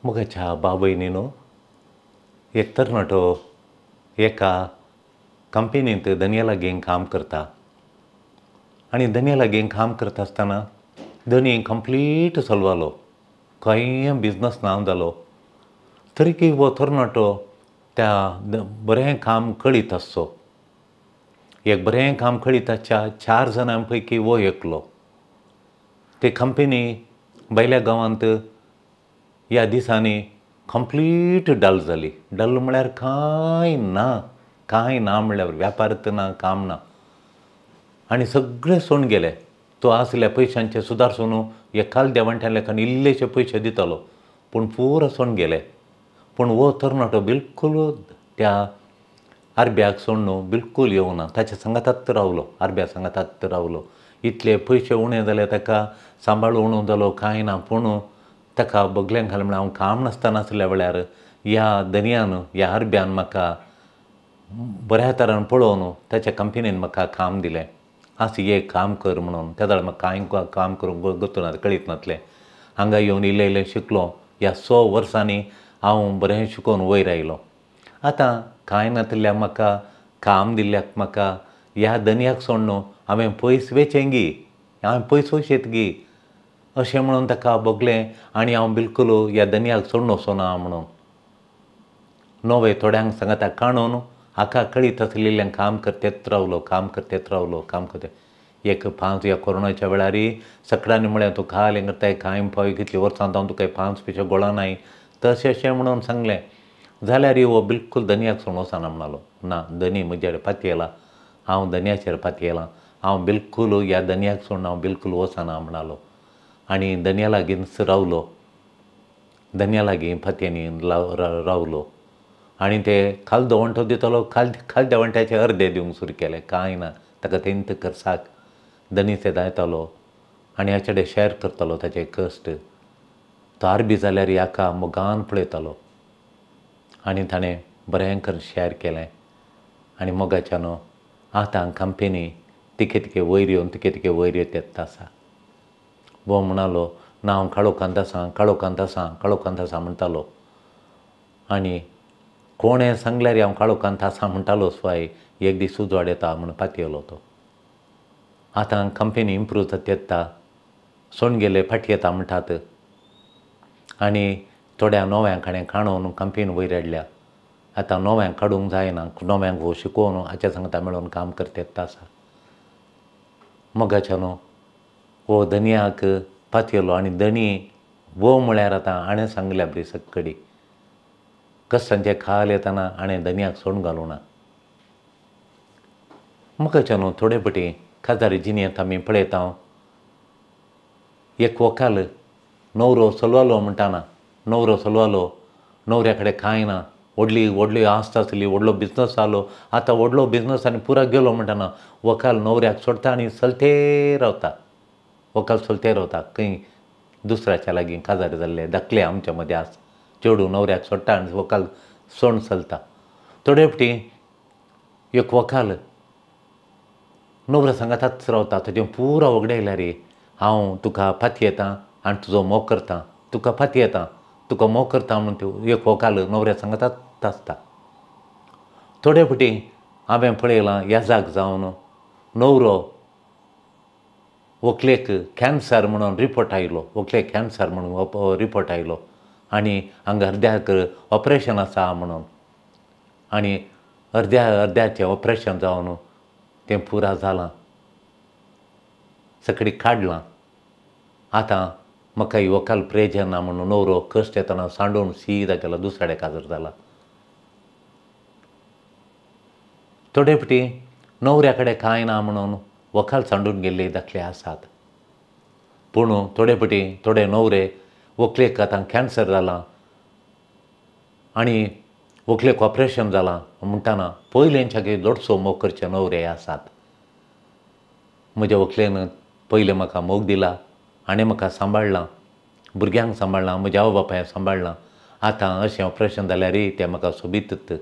मोगाच्या बाबयनीनो, एक तरणाटो एका कंपनींत धनया लागीं काम करता आनी धनया लागीं काम करता आसतना धनी कंप्लीट चलवालो, कांय बिजनस ना जालो तरीकय हो तरणाटो त्या बरें काम कळीत आसचो। एक बरें काम कळीत आसच्या 4 जाणां पैकी हो एकलो। ते कंपनी भायल्या गांवांत ह्या दिसांनी कंप्लीट डल जाली। डल म्हळ्यार कांय ना, कांय ना म्हळ्यार व्यापार ना, काम ना आनी सगळे सोडून गेले। तो आसल्या पयशांचे सुदारसून एकाल देवांट्या लेखान इल्लेशे पयशे दितालो, पूण पुरो सोडून गेले। पूण हो तरणाटो बिलकूल त्या आरब्याक सोडून बिलकूल येवना, ताच्या सांगातात रावलो, आरब्या सांगातात रावलो। इतले पयशे उणे जाले ताका, सांबाळ उणो जालो, कांय ना, पूण ताका बगल्यांक घालें म्हळ्यार हांव काम नासतना आसल्या वेळार ह्या धनयान, ह्या आरब्यान म्हाका बऱ्या तरान पळोवन ताच्या कंपनीन म्हाका काम दिलें। आस एक काम कर म्हणून त्या वेळार म्हाका कांय काम करूंक गतू ना, कळीत नासलें। हांगा येवन इल्लें इल्लें शिकलो। ह्या 100 वर्सांनी हांव बरें शिकोवन वयर आयलो। आतां कांय नातिल्ल्या म्हाका काम दिल्ल्याक म्हाका ह्या धनयाक सोडून हांवें पयस वेचें गी, हांवें पयस वचेत गी अशें म्हणून ताका भोगलें आनी हांव बिलकूल ह्या धनयाक सोडून वचना म्हणून नवे थोड्यांक सांगाता काणून हाका कळीत आसलेल्यान काम करतेत रावलो, काम करतेत रावलो, काम करते। एक 5 ह्या कोरोनाच्या वेळार सगळ्यांनी म्हळें तूं खाल हें करताय, कांय पावय कितली वर्सां हांव तुका 5 पयशे गोळा नाय तशें अशें म्हणून सांगलें। जाल्यार हो बिलकूल धनयाक सोडून वचना म्हणालो, ना धनी म्हजेर पातयेला, हांव धनयाचेर पातयेलां, हांव बिलकूल ह्या धनयाक सोडून हांव बिलकूल वचना म्हणालो आनी धनया लागींच रावलो, धनया लागीं पातयेनी रावलो आनी ते खाल दवंटो दितालो, खाल खाल देवंट्याचे अर्दे दिवंक सुरू केले। कांय ना, ताका तेंत करसाक धनी सदां येतालो आनी हाचे कडेन शेअर करतालो ताचे कश्ट। तो आरबी जाल्यार हाका मोगान पळयतालो आनी ताणें बरें करून शेअर केलें आनी मोगाच्यान आतां कंपनी तिके तिके वयर येवन तिके तिके वयर येत आसा। वो म्हणालो ना हांव काळोखांत आसा, काळोखांत आसा, काळोखांत आसा म्हणटालो आनी कोणें सांगल्यार हांव काळोखांत आसा म्हणटालो स्वाय एक दीस उजवाड येता म्हूण पातयेलो तो। आतां कंपनी इम्प्रूव जात येता, सोडून गेले फाटी येता म्हणटात आनी थोड्या नव्यांक हाणें काणून कंपनी वयर हाडल्या। आतां नव्यांक काडूंक जायना, नव्यांक हो शिकोवन हाच्या सांगता मेळोवन काम करतेत आसा। मोगाच्यान हो धनयाक पातयेलो आनी धनी वो म्हळ्यार आतां हाणें सांगल्या बरी सक्कडी कश्टांचे खाल येतना हाणें धनयाक सोडून घालूं ना। मोगाच्यान थोडे फावटी काजारी जिणेंत आमी पळयता, एक व्हंकल न्हवरो चलवालो म्हणटाना, न्हवरो चलवालो, न्हवऱ्या कडेन कांय ना, व्हडली व्हडली आस्त आसली, व्हडलो बिजनस जालो, आतां व्हडलो बिजनस आनी पुरा गेलो म्हणटाना व्हंकल न्हवऱ्याक सोडटा आनी चलते रावता, व्हंकल चलते रावता खंय दुसऱ्याच्या लागीं काजार जाल्ले धाकले आमच्या मदें आस चेडूं न्हवऱ्याक सोडटा आनी व्हंकल सोडून चलता। थोडे फावटी एक व्हंकल न्हवऱ्या सांगाताच रावता, ताजें पुरो वगडायल्यार हांव तुका पातयेतां आनी तुजो मोग करता, तुका पातयेतां, तुका मोग करता म्हणून एक व्हंकल न्हवऱ्या सांगाताच आसता। थोडे फावटी हांवें पळयलां येजाक जावन न्हवरो व्हंकलेक कॅन्सर म्हणून रिपोर्ट आयलो, व्हंकलेक कॅन्सर म्हणून रिपोर्ट आयलो आनी हांगा अर्द्याक ऑपरेशन आसा म्हणून आनी अर्द्या अर्द्याचें ऑपरेशन जावन तें पुरा जालां, सगळीं काडलां। आतां म्हाका ही व्हंकल प्रेजन ना म्हणून न्हवरो कश्ट येतना सांडून सीदा गेलो, दुसऱ्या कडेन काजार जाला। थोडे फावटी न्हवऱ्या कडेन कांय ना म्हणून व्हंकल सांडून गेल्ले दाखले आसात, पूण थोडे फावटी थोडे न्हवरे व्हंकलेक आतां कॅन्सर जाला आनी व्हंकलेक ऑपरेशन जालां म्हणटाना पयलेंच्या दोडसो मोग करचे न्हवरे आसात। म्हज्या व्हंकलेन पयलें म्हाका मोग दिला, हाणें म्हाका सांबाळ्ळां, भुरग्यांक सांबाळ्ळां, म्हज्या आवय बापायक सांबाळ्ळां, आतां अशें ऑपरेशन जाल्यारय तें म्हाका सोबीत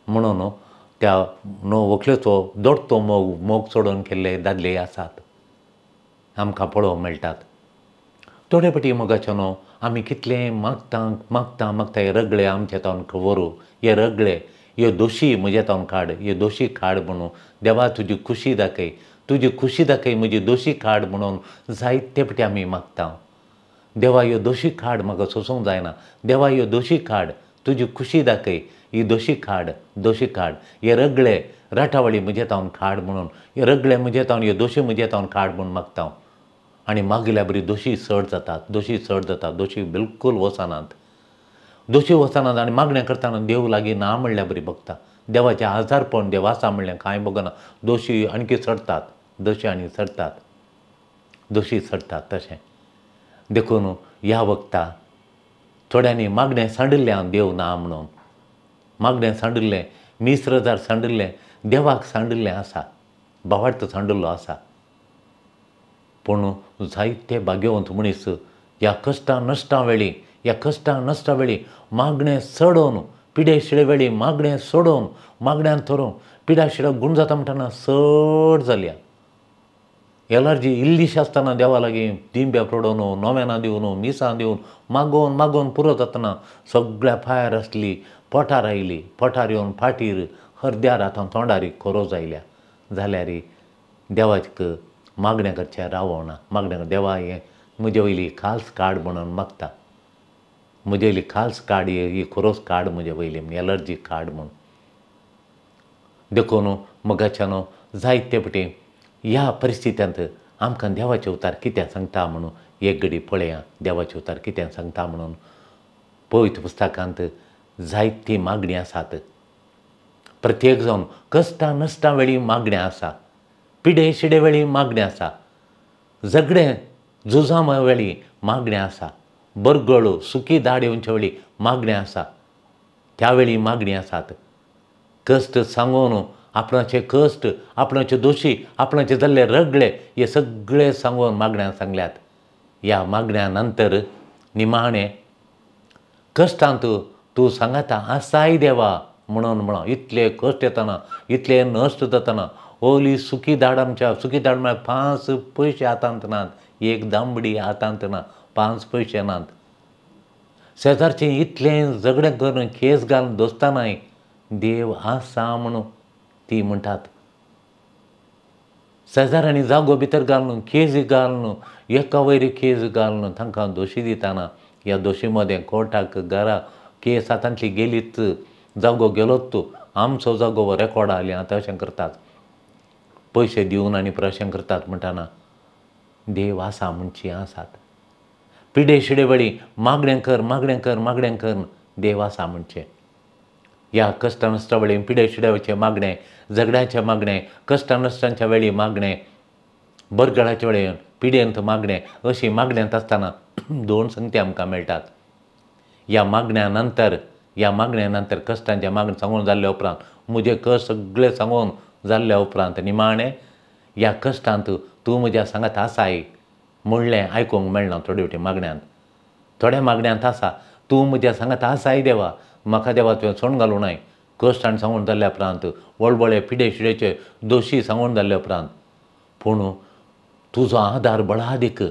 म्हणून त्या व्हंकलेचो दोडतो मोग मोग सोडून केल्ले दादले आसात, आमकां पळोवंक मेळटात। थोडे पटी मोगाचो न्हू आमी कितलें मागता मागता मागता हे रगळे आमच्या तावन व्हरू, हे रगळे ह्यो दोशी म्हज्या तावन काड, ह्यो दोशी काड म्हणून देवा तुजी खुशी दाखय, तुजी खुशी दाखय, म्हजी दोशी काड म्हणून जायते पटी आमी मागता। देवा ह्यो दोशी काड, म्हाका सोसूंक जायना, देवा ह्यो दोशी काड, तुजी खुशी दाखय, ही दोशी काड, दोशी काड, हे रगळे राटावळी म्हज्या तावन काड म्हणून, हे रगळे म्हज्या तावन, ह्यो दोशी म्हज्या तावन काड म्हणून मागता। आनी मागल्या बरी दोशी चड जातात, दोशी चड जातात, दोशी बिलकूल वचनात, दोशी वचनात। आनी मागणें करतना देव लागीं ना म्हणल्यार बरी बघता, देवाचें आजारपण देव आसा म्हणल्यार कांय बगना, दोशी आणखी चडतात, दोशी आनी चडतात, दोशी चडतात तशें। देखून ह्या वखता थोड्यांनी मागणें सांडिल्लें हांव देव ना म्हणून, मागणें सांडिल्लें, मीस रजार सांडिल्लें, देवाक सांडिल्लें आसा, भावार्थ सांडिल्लो आसा। पूण जायते भाग्यवंत मनीस ह्या कश्टां नश्टां वेळी, ह्या कश्टां नश्टां वेळी मागणें चडोवन, पिडे शिडे वेळी मागणें सोडोवन, मागण्यान थरोवन पिडा शिडो गूण जाता म्हणटना चड जाल्या। एलर्जी इल्लीशी आसतना देवा लागीं दिंब्या पडोवन, नोवेनां दिवन, मिसां दिवन मागोवन मागोवन पुरो जातना सगळ्या पांयार आसली पोटार आयली, पोटार येवन फाटीर हरद्यार आतां तोंडार खोरोज आयल्या। जाल्यार देवाक मागणें करचें रावना, मागणें देवा हें म्हजे वयली खाल्स काड म्हणून मागता, म्हजे वयली खाल्स काड, ही खोरोज काड म्हजे वयली, एलर्जी काड म्हूण। देखून मोगाच्यानो जायते पटी ह्या परिस्थित्यांत आमकां देवाचे उतार कितें सांगता म्हणून एक घडी पळया, देवाचे उतार कितें सांगता म्हणून। पवित्र पुस्तकांत जायती मागणी आसात, प्रत्येक जावन कश्टां नश्टां वेळी मागणें आसा, पिडे शिडे वेळी मागणें आसा, झगडें झुजां वेळी मागणें आसा, बरगळ सुकी दाड येवचे वेळी मागणें आसा, त्या वेळी मागणी आसात। कश्ट सांगून आपणाचे कश्ट, आपणाचे दोशी, आपणाचे जाल्ले रगळे हे सगळे सांगून मागण्या सांगल्यात। ह्या मागण्या नंतर निमाणें कश्टांत तूं सांगाता आसाय देवा म्हणून म्हणा, इतले कश्ट येतना, इतले नश्ट जातना, ओली सुकी दाड आमच्या, सुकी दाड म्हळ्यार 5 पयशे हातांत नात, एक दांबडी हातांत ना, 5 पयशे नात। शेजारचें इतलें झगडें करून केस घालून दोस्तानाय देव आसा म्हणून ती म्हणटात। शेजाऱ्यांनी जागो भितर घालून केज घालून एका वयर केज घालून तांकां दोशी दितना ह्या दोशी मदें कोर्टाक घरा केस हातांतली गेलीच, जागो गेलोच, आमचो जागो रेकॉर्ड आयले आतां अशें करतात, पयशे दिवन आनी प्रश्न करतात म्हणटना देव आसा म्हणची आसात। पिडे शिडे वेळी मागणें कर, मागणें कर, मागणें कर, देव आसा म्हणचें। ह्या कश्टां नश्टां वेळी पिडे शिड्याचे मागणें, झगड्याचें मागणें, कश्टां नश्टांच्या वेळी मागणें, बरगळाच्या वेळी पिडेंत मागणें, अशी मागण्यांत आसतना 2 संगती आमकां मेळटात। ह्या मागण्या नंतर, ह्या मागण्या नंतर कश्टांचें मागणें सांगून जाल्ल्या उपरांत, म्हजे कश्ट सगळे सांगून जाल्ल्या उपरांत निमाणें ह्या कश्टांत तूं म्हज्या सांगात आसाय म्हणलें आयकूंक मेळना थोडे वटी मागण्यांत, थोड्या मागण्यांत आसा तूं म्हज्या सांगात आसाय देवा, म्हाका देवा तुवें सोण घालूं नाय। कश्टान सांगून जाल्ल्या उपरांत, वळवळे पिडे शिडेचे दोशी सांगून जाल्ल्या उपरांत, पूण तुजो आदार बळादीक,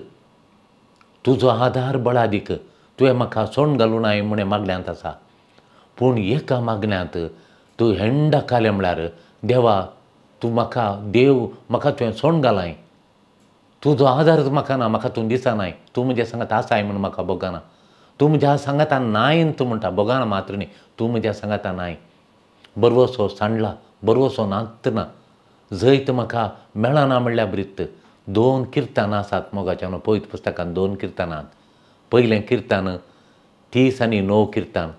तुजो आदार बळादीक, तुवें म्हाका सोण घालूं नाय म्हणे मागण्यांत आसा। पूण एका मागण्यांत तूं हेंडा कालें म्हळ्यार देवा तूं म्हाका, देव म्हाका तुवें सोण घालाय, तुजो आदारच म्हाका ना, म्हाका तूं दिसनाय, तूं म्हज्या सांगात आसाय म्हूण म्हाका बोगाना, तूं म्हज्या सांगाता नाय तूं म्हणटा, बोगाना मात्र न्ही, तूं म्हज्या सांगाता नाय। बरवसो सांडला, बरवसो नात ना, जैत म्हाका मेळना म्हणल्यार ब्रित। 2 किर्तनां आसात मोगाच्यान पवित्र पुस्तकान, 2 किर्तनां। पयलें किर्तन 30 आनी 9 किर्तन।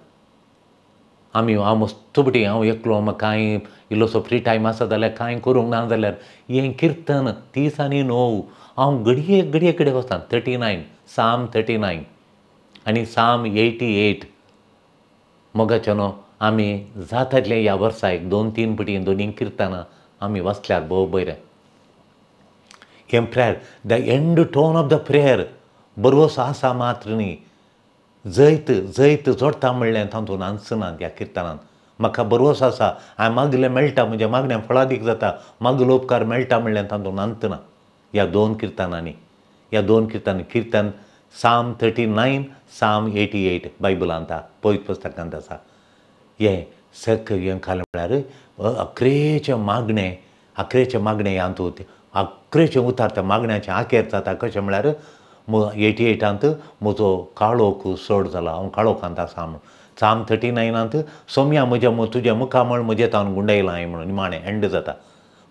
आमी हांव मस्त पटी हांव एकलो, म्हाका कांय इल्लोसो फ्री टायम आसा जाल्यार कांय करूंक ना जाल्यार हें किर्तन 30 आनी 9 हांव घडये घडये कडेन वचता। 39 साम 39 आनी साम 88 मोगाच्यानो आमी जातातले ह्या वर्सा एक 2-3 पटी दोनी किर्तनां आमी वाचल्यार भोव बरें। हें prayer the end tone of the prayer बरवसो आसा मात्र न्ही, जैत जैत जोडटा म्हणलें तातूंत आन्सना ह्या किर्तनांत। म्हाका बरवसो आसा, हांवें मागलें मेळटा, म्हज्या मागण्या फळादीक जाता, मागलो उपकार मेळटा म्हणलें तातूंत आन्सना ह्या 2 किर्तनांनी। ह्या 2 किर्तनांनी, किर्तन साम 39 साम 88 बायबलांत पवित्र पुस्तकांत आसा. हें सक हें खालें म्हळ्यार अक्रेचें मागणें, आखरेचें मागणें हातूंत आखरेचें उतार त्या मागण्याचें आखेर जाता. कशें म्हळ्यार 88 म्हजो काळोख चड जाला, हांव काळोखांत आसा म्हणून. साम 39 सोम्या म्हज्या तुज्या मुखामळ म्हजें तावन गुंडयलां म्हणून निमाणें एंड जाता.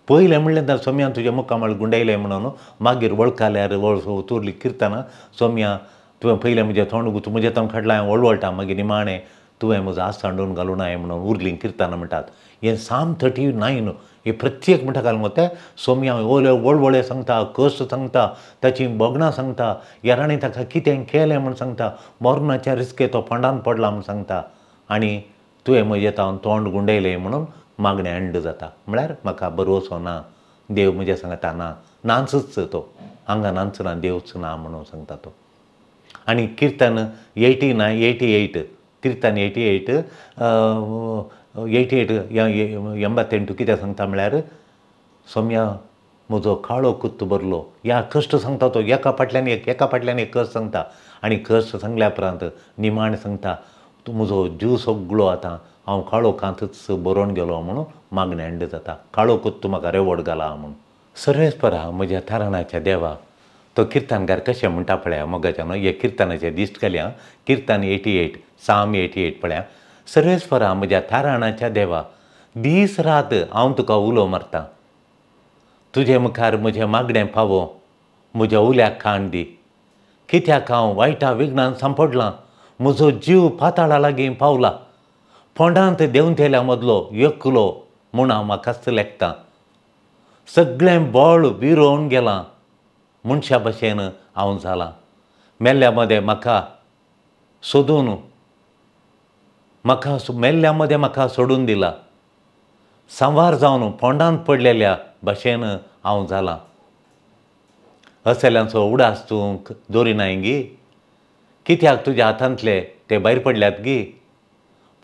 पयलें म्हणलें तर सोम्यान तुज्या मुखामळ गुंडयलें म्हणून, मागीर वळखाल्यार वळ तुरली किर्तना सोम्या तुवें पयलें म्हजें तोंड म्हजें तोंड काडलां हांवें वळवळटा, मागीर निमाणें तुवें म्हजो हात सांडून घालूं नाय म्हणून उरलीं किर्तना म्हणटात. हें साम 39 हे प्रत्येक म्हणटा घालून ते सोम्या ओले वळवळे सांगता, कश्ट सांगता, ताची भोगणां सांगता, येरांनी ताका कितें केलें म्हूण सांगता, मरणाच्या रिस्के तो फोंडान पडला म्हूण सांगता आनी तुवें म्हजें तावन तोंड गुंडयलें म्हणून मागणें एंड जाता. म्हळ्यार म्हाका भरवसो ना, देव म्हज्या सांगता ना, नाचच तो हांगा नाच ना, देवच ना म्हणून सांगता तो. आनी किर्तन 89 88 किर्तन 88 88 88 कितें सांगता म्हळ्यार सोम्या म्हजो काळो कुत्तो भरलो. ह्या कश्ट सांगता तो, एका फाटल्यान एक, एका फाटल्यान एक कश्ट सांगता आनी कश्ट सांगल्या उपरांत निमाणें सांगता तूं म्हजो जीव सगळो आतां हांव काळोखांतच बरोवन गेलो म्हणून मागणें एंड जाता. काळो कुत्तो म्हाका रेवड घाला म्हणून. सर्वेस्परा म्हज्या तारणाच्या देवा, तो किर्तनकार कशें म्हणटा पळया मोगाच्या न्हू, हे किर्तनाचे दिश्ट घालया. किर्तन 88 साम 88 पळया. सर्वेस्परा म्हज्या थाराणाच्या देवा, दीस रात हांव तुका उलो मारता, तुजे मुखार म्हजें मागणें पावो, म्हज्या उल्याक कान दी. कित्याक हांव वायटा विघ्नान सांपडलां, म्हजो जीव पाताळा लागीं पावला, फोंडांत देंवतेल्या मदलो एकलो म्हूण हांव म्हाकाच लेखता. सगळें बळ विरोवन गेलां, मनशा भशेन हांव जालां, मेल्ल्या मदें म्हाका सोदून म्हाका मेल्ल्या मदें म्हाका सोडून दिला, सांवार जावन फोंडांत पडलेल्या भशेन हांव जालां. असल्यांचो उडास तूं दवरिनाय गी, कित्याक तुज्या हातांतले ते भायर पडल्यात गी?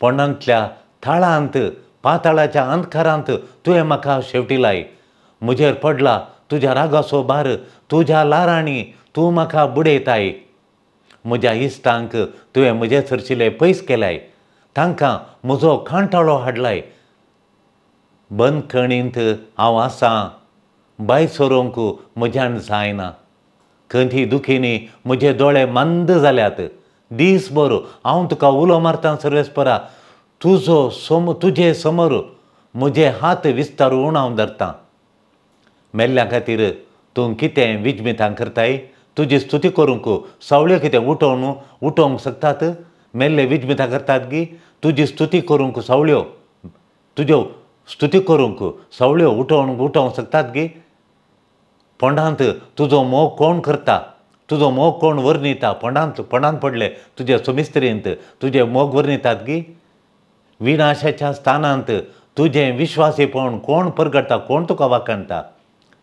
फोंडांतल्या थळांत पाताळाच्या अंधकारांत तुवें म्हाका शेवटिलाय, म्हजेर पडला तुज्या रागाचो भार, तुज्या ल्हारांनी तूं म्हाका बुडयताय. म्हज्या इश्टांक तुवें म्हजे सरशिले पयस केल्याय, तांकां म्हजो कांटाळो हाडलाय. बंदखणींत हांव आसां, भायर सरूंक म्हज्यान जायना, खंती दुखींनी म्हजे दोळे मंद जाल्यात. दीसभर हांव तुका उलो मारता सर्वेस्परा, तुजो सम तुजे समोर म्हजे हात विस्तारून हांव धरतां. मेल्ल्या खातीर तूं कितें विजमितां करताय, तुजी स्तुती करूंक सावळ्यो कितें उठोवन उठोवंक शकतात? मेल्ले विजमितां करतात गी? तुजी स्तुती करूंक सावळ्यो, तुज्यो स्तुती करूंक सावळ्यो उठोवन उठोवंक शकतात गी? फोंडांत तुजो मोग कोण करता, तुजो मोग कोण वर्णिता? फोंडांत फोंडांत पडले तुजे सोमिस्त्रींत तुजे मोग वर्णितात गी? विनाशाच्या स्थानांत तुजें विश्वासीपण कोण परगडटा, कोण तुका वाखाणटा?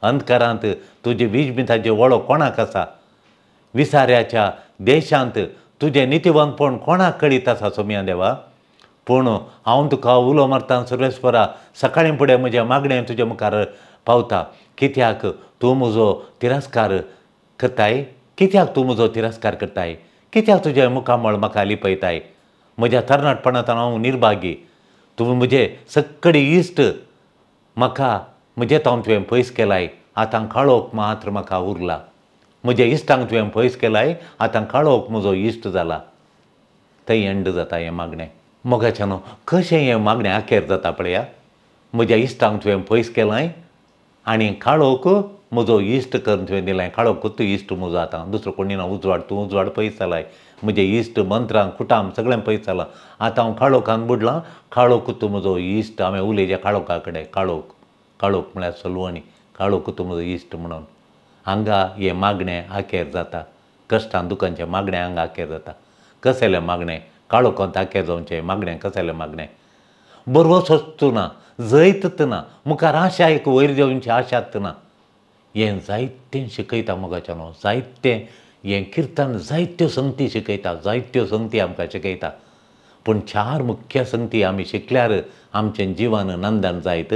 अंधकारांत तुजे विजमिताचे वळख कोणाक आसा? विसाऱ्याच्या देशांत तुजें नितीवंतपण कोणाक कळीत आसा सोम्या देवा? पूण हांव तुका उलो मारता सर्वेस्परा, सकाळीं फुडें म्हजें मागणें तुजे मुखार पावता. कित्याक तूं म्हजो तिरस्कार करताय, कित्याक तूं म्हजो तिरस्कार करताय, कित्याक तुजें मुखामळ म्हाका लिपयताय? म्हज्या तरणाटपणांत हांव निर्भागी, तूं म्हजे सगळे इश्ट म्हाका म्हजे तावन तुवें पयस केलाय, आतां काळोख मात्र म्हाका उरला. म्हज्या इश्टांक तुवें पयस केलाय, आतां काळोख म्हजो इश्ट जाला. थंय एंड जाता हें मागणें. मोगाच्यान कशें हें मागणें आखेर जाता पळया, म्हज्या इश्टांक तुवें पयस केलाय आनी काळोख म्हजो इश्ट करून तुवें दिलाय. काळोख तूं इश्ट म्हजो आतां, दुसरो कोणी ना, उजवाड तूं उजवाड पयस जालाय. म्हजे इश्ट मंत्रां कुटाम सगळें पयस जालां, आतां हांव काळोखान बुडलां, काळोख तूं म्हजो इश्ट. हांवें उलयचें काळोखा कडेन, काळोख काळोख म्हळ्यार सलवणी, काळोख तूं म्हजो इश्ट म्हणून. हांगा हें मागणें आखेर जाता, कश्टान दुखांचें मागणें हांगा आखेर जाता. कसलें मागणें? काळोखांत आखेर जावचें मागणें कसलें मागणें? बरवसोच ना, जैतच ना, मुखार आशा एक वयर देंवची आशाच ना. हें जायतें शिकयता मोगाच्या न्हू, जायतें हें किर्तन जायत्यो संगती शिकयता, जायत्यो संगती आमकां शिकयता. पूण चार मुख्य संगती आमी शिकल्यार आमचें जिवन नंदन जायत.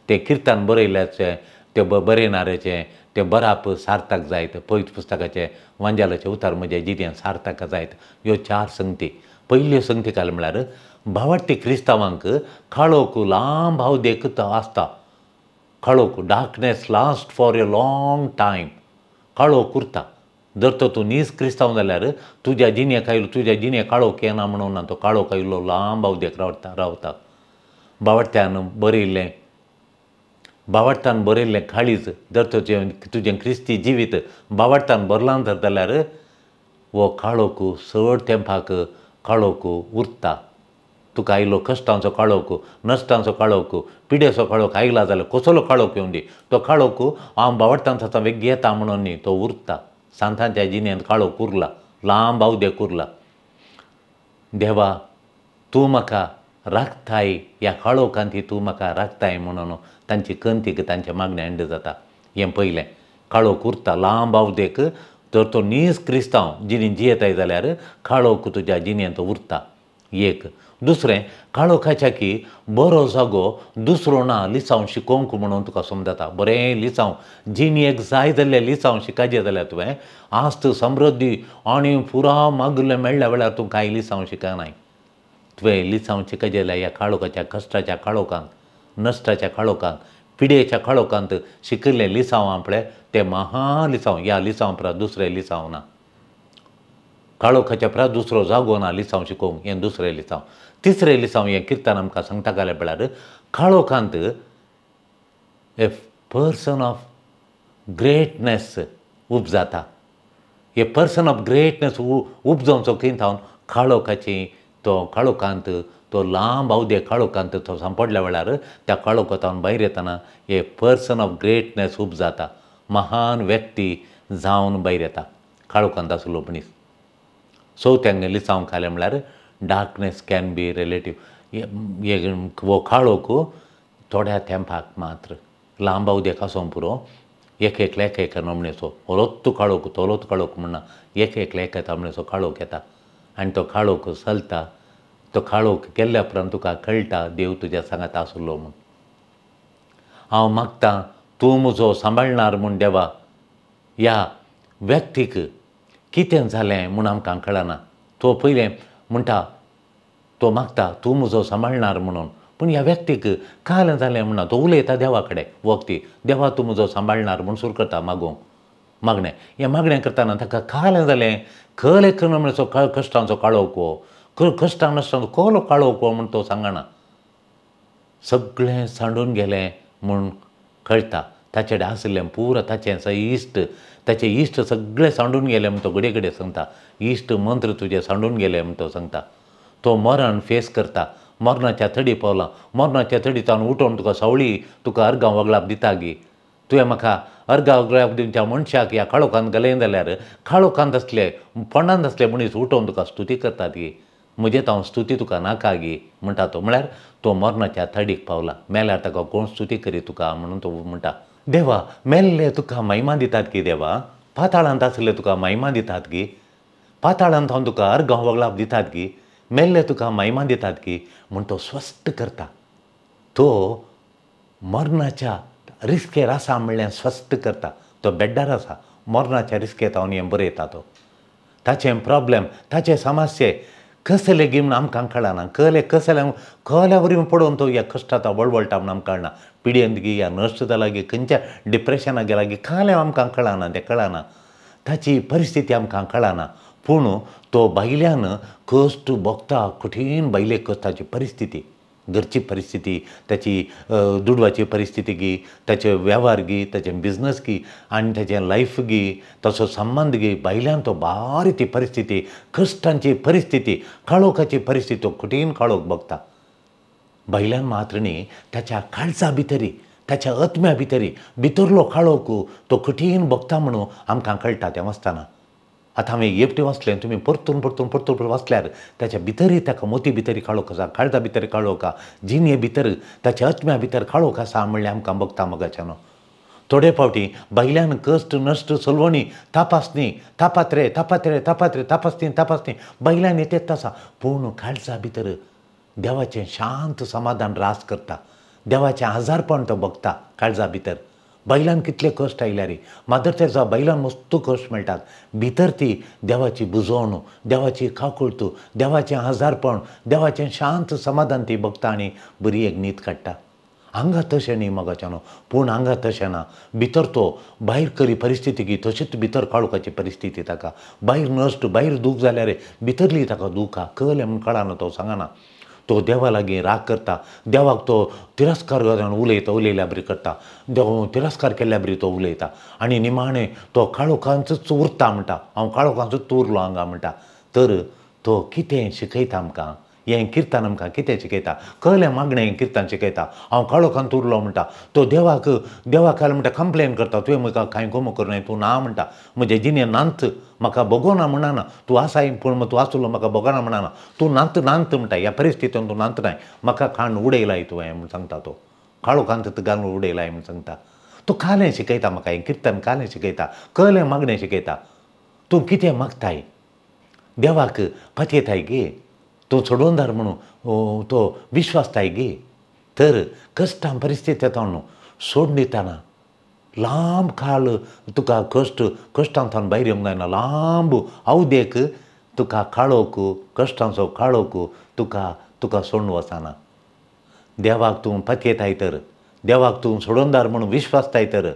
तें किर्तन बरयल्याचें, तें बरयणाऱ्याचें तें बराप सार्थक जायत, पवित्र पुस्तकाचें वांजालाचें उतार म्हज्या जिणेंत सार्थक जायत. ह्यो 4 संगती. पयल्यो संगती काल म्हळ्यार भावार्थी क्रिस्तांवांक काळोख लांब अवधेक आसता. काळोख, darkness last for a long time. काळोख उरता. जर तर तूं नीज क्रिस्तांव जाल्यार तुज्या जिणेक आयलो, तुज्या जिणेक काळोख येना म्हणून ना, तो काळोख आयलो लांब अवधेक रावता. भावार्थ्यान बरयल्लें, भावार्थान बरयल्लें काळीज जर तुजें तुजें क्रिस्ती जिवीत भावार्थान भरलां जर जाल्यार हो काळोख चड तेंपाक काळोख उरता. तुका आयलो कश्टांचो काळोख, नश्टांचो काळोख, पिडेचो काळोख आयला जाल्यार कसलो काळोख येवन दी, तो काळोख हांव भावार्थान आतां वेगळी येता म्हणून न्ही, तो उरता. सांतांच्या जिणेंत काळोख उरला, लांब अवधेक उरला. देवा तूं म्हाका राखताय, ह्या काळोखांत तूं म्हाका राखताय म्हणून तांची कंतीक तांचें मागणें एंड जाता. हें पयलें, काळोख उरता लांब अवधेक. तर तो नीज क्रिस्तांव जिणी जियेताय जाल्यार काळोख तुज्या जिणेंत उरता. एक. दुसरें, काळोखाच्या की बरो जागो दुसरो ना लिसांव शिकोवंक म्हणून तुका समजता. बरें लिसांव जिणेक जाय जाल्लें लिसांव शिकायचें जाल्यार तुवें आस्त समृद्धी आनी पुरा मागलें मेळ्ळ्या वेळार तूं कांय लिसांव शिकनाय. तुवें लिसांव शिकायचें जाल्यार ह्या काळोखाच्या, कश्टाच्या काळोखांत, नश्टाच्या काळोखांत, पिडेच्या काळोखांत शिकिल्लें लिसांव आपलें तें महा लिसांव. ह्या लिसांव परस दुसरें लिसांव ना. काळोखाच्या परस दुसरो जागो ना लिसांव शिकोवंक, हें दुसरें लिसांव. तिसरें लिसांव हें किर्तन आमकां सांगता घालें म्हळ्यार काळोखांत ए पर्सन ऑफ ग्रेटनेस उपजाता. ए पर्सन ऑफ ग्रेटनेस उपजावचो खंय थावन काळोखाची, तो काळोखांत तो लांब अवधे काळोखांत तो सांपडल्या वेळार त्या काळोखांत भायर येतना ए पर्सन ऑफ ग्रेटनेस उपजाता. महान व्यक्ती जावन भायर येता काळोखांत आसलो मनीस. चवथ्यांक लिसांव खालें म्हळ्यार डार्कनेस can be relative. हो काळोख थोड्या तेंपाक मात्र, लांब अवधेक आसूंक पुरो. एक एकल्या एक एक नमणेचो ओलोत्तू काळोख, तोलोत काळोख म्हणना, एक एकल्या एक नमणेचो काळोख येता आनी तो काळोख चलता. तो काळोख केल्ल्या उपरांत तुका कळटा देव तुज्या सांगात आसलो म्हूण. हांव मागतां तूं म्हजो सांबाळणार म्हूण देवा. ह्या व्यक्तीक कितें जालें म्हूण आमकां कळना. तो पयलें म्हणटा, तो मागता तूं म्हजो सांबाळणार म्हणून, पूण ह्या व्यक्तीक काल जालें म्हणना. तो उलयता देवा कडेन वक्ती, देवा तूं म्हजो सांबाळणार म्हूण सुरू करता मागूंक मागणें. हें मागणें करतना ताका काल जालें, खल एक नमणेचो कश्टांचो काळोख हो, कश्टां नश्टांचो कोलो काळोख हो म्हूण तो सांगना. सगळें सांडून गेलें म्हूण कळटा. ताचे कडेन आशिल्लें पुरो ताचें इश्ट, ताचे इश्ट सगळे सांडून गेले म्हूण तो घडये घडये सांगता. इश्ट मंत्र तुजे सांडून गेले म्हूण तो सांगता. तो मरण फेस करता, मरणाच्या थडी पावला, मरणाच्या थडी तावन उठोवन तुका सावळी, तुका अर्गां वगळाप दिता गी. तुवें म्हाका अर्गां वगळाप दिवच्या मनशाक ह्या काळोखांत घालें जाल्यार काळोखांत आसले, फोंडांत आसले मनीस उठोवन तुका स्तुती करतात गी. म्हजें हांव स्तुती तुका नाका गी म्हणटा तो. म्हळ्यार तो मरणाच्या थडीक पावला, मेल्यार ताका कोण स्तुती करी तुका म्हणून तो म्हणटा. देवा मेल्ले तुका महिमा दितात की देवा, पाताळांत आसले तुका महिमा दितात की, पाताळांत हांव तुका अर्गां वगळाप दितात की, मेल्ले तुका महिमा दितात की म्हूण तो स्वस्थ करता. तो मरणाच्या रिस्केर आसा म्हणल्यार स्वस्थ करता. तो बेड्डार आसा, मरणाच्या रिस्केर हांव हें बरयता. तो ताचें प्रॉब्लेम, ताचें समस्ये कसले गी म्हूण आमकां कळना. कले कसले कहल्या वरवीं पडोवन तो ह्या कश्टांत वळवळटा म्हूण आमकां कळना. पिड्येंत गी, ह्या नश्ट जाला गी, खंयच्या डिप्रेशनाक गेला गी, कालें आमकां कळना, तें कळना. ताची परिस्थिती आमकां कळना. पूण तो भायल्यान कश्ट भोगता, कठीण भायले कश्टाची परिस्थिती, घरची परिस्थिती, ताची दुडवाची परिस्थिती गी, ताचे वेव्हार गी, ताचें बिजनस गी आनी ताचें लायफ गी, ताचो संबंद गी, भायल्यान तो भारी ती परिस्थिती, कश्टांची परिस्थिती, काळोखाची परिस्थिती, तो कठीण काळोख भोगता. भायल्यान मात्र न्ही, ताच्या काळजा भितरी, ताच्या आत्म्या भितरी भितरलो काळोख तो कठीण भोगता म्हणून आमकां कळटा तें वाचतना. आतां हांवें एकटें वाचलें, तुमी परतून परतून परतून परतून वाचल्यार ताच्या भितरय ताका मोती भितरी काळोख आसा, काळजा भितर काळोख आसा, जिणे भितर ताच्या आत्म्या भितर काळोख आसा म्हणल्यार आमकां भोगता मगाच्यानो. थोडे फावटी भायल्यान कश्ट नश्ट सलवणी तपासणी तापात्रे तापात्रे तापात्रे तपासणी तपासणी भायल्यान येतेच आसा, पूण काळजा भितर देवाचें शांत समाधान रास करता, देवाचें आजारपण तो भोगता काळजा भितर. बायलान कितले कश्ट आयल्यार, मादर तेरेसा बायलान मस्त कश्ट मेळटात, भितर ती देवाची बुजवण, देवाची काकुळट, देवाचें आजारपण, देवाचें शांत समाधान ती बघता आनी बरी एक न्हीद काडटा. हांगा तशें न्ही मोगाच्यानो, पूण हांगा तशें ना. भितर तो भायर करी परिस्थिती की तशीच भितर काळोखाची परिस्थिती ताका, भायर नश्ट, भायर दूख जाल्यार भितरली ताका दूख आहा, कळ्ळें म्हूण कळना, तो सांगना. तो देवा लागीं राग करता, देवाक तो तिरस्कार उलयता, उलयल्या बरी करता, देव तिरस्कार केल्ल्या बरी तो उलयता आनी निमाणें तो काळोखांतूच उरता म्हणटा, हांव काळोखांतूच उरलो हांगा म्हणटा. तर तो कितें शिकयता आमकां, हें किर्तन आमकां कितें शिकयता, कहलें मागणें हें किर्तन शिकयता. हांव काळोखांत उरलो म्हणटा, तो देवाक देवाक म्हणटा कंप्लेन करता, तुवें म्हाका कांय गोमो करूं तूं ना म्हणटा, म्हजें जिणें नांत, म्हाका भोगोना म्हणना, तूं आसाय पूण तूं आसलो म्हाका भोगना म्हणना, तूं नांत नांत म्हणटा, ह्या परिस्थितीन तूं नांत नाय, म्हाका खाण उडयलाय तुवें म्हूण सांगता. तो काळोखांत घालून उडयलाय म्हूण सांगता. तो कालें शिकयता म्हाका, हें किर्तन कालें शिकयता, कहलें मागणें शिकयता. तूं कितें मागताय देवाक पतयताय गे, तूं सोडोवंदार म्हणून तो विश्वासताय गे. तर कश्टां परिस्थिती येता न्हू सोडून दितना लांब काळ तुका कश्ट, कश्टांतल्यान भायर येवंक जायना, लांब अवदेक तुका काळोख, कश्टांचो काळोख तुका तुका सोडून वचना. देवाक तूं पतयताय तर, देवाक तूं सोडोवंदार म्हणून विश्वासताय तर,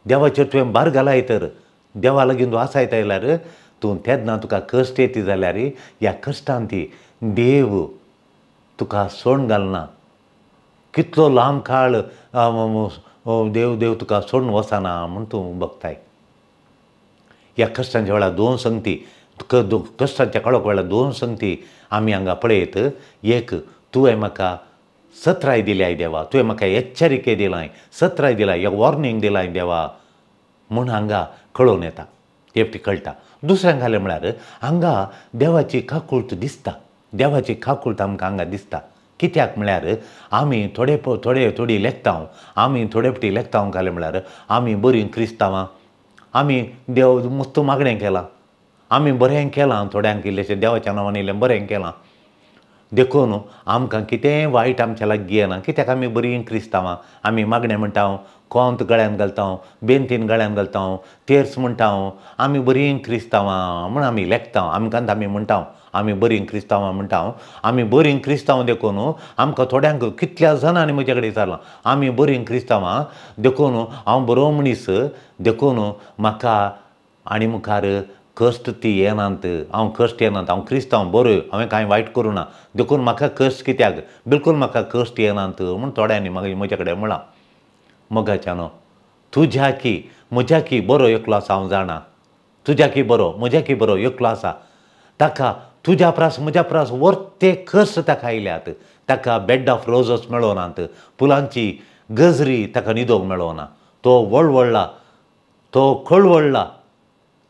देवाचेर तुवें भार घालाय तर, देवा लागीं तूं आसायता जाल्यार तूं तेन्ना तुका कश्ट येता जाल्यार ह्या कश्टान ती देव तुका सोडून घालना. कितलो लांब काळ देव देव तुका सोडून वचना म्हूण तूं बघताय. ह्या कश्टांच्या वेळार दोन संगती, कश्टांच्या काळोख वेळार दोन संगती आमी हांगा पळयत. एक, तुवें म्हाका सत्राय दिल्याय देवा, तुवें म्हाका एच्चरिके दिलाय, सत्राय दिलाय, एक वॉर्निंग दिलाय देवा म्हूण हांगा कळोवन येता, एकटी कळटा. दुसऱ्यांक घालें म्हळ्यार हांगा देवाची काकुळट दिसता, देवाची काकुळट आमकां हांगा दिसता. कित्याक म्हळ्यार आमी थोडे थोडे थोडी लेखता, आमी थोडे फावटी लेखता घालें म्हळ्यार आमी बरीं क्रिस्तांवां, आमी देव मस्त मागणें केलां, आमी बरें केलां, थोड्यांक इल्लेशें देवाच्या नांवान इल्लें बरें केलां, देखून आमकां कितेंय वायट आमच्या लागीं येना. कित्याक आमी बरीं क्रिस्तांवां, आमी मागणें म्हणटा, कोंत गळ्यान घालता, बेंतीन गळ्यान घालता, तेर्स म्हणटा, आमी बरीं क्रिस्तांवां म्हूण आमी लेखता, आमकां आमी म्हणटा आमी बरीं क्रिस्तांवां म्हणटा. आमी बरीं क्रिस्तांव देखून आमकां थोड्यांक कितल्या जाणांनी म्हजे कडेन विचारलां, आमी बरीं क्रिस्तांवां देखून हांव बरो मनीस, देखून म्हाका आनी मुखार कश्ट ती येनात, हांव कश्ट येनात, हांव क्रिस्तांव बरो, हांवें कांय वायट करूं ना, देखून म्हाका कश्ट कित्याक, बिलकूल म्हाका कश्ट येनात म्हूण थोड्यांनी म्हाका म्हजे कडेन म्हळां. मोगाच्यानो, तुज्या की म्हज्या की बरो एकलो आसा हांव जाणा, तुज्या की बरो म्हज्या की बरो एकलो आसा, ताका तुज्या प्रास म्हज्या प्रास वर्ते कश्ट ताका आयल्यात, ताका बेड ऑफ रोजस मेळोनात, फुलांची गजरी ताका न्हिदोंक मेळोना, तो वळवळ्ळा, तो कळवळ्ळा,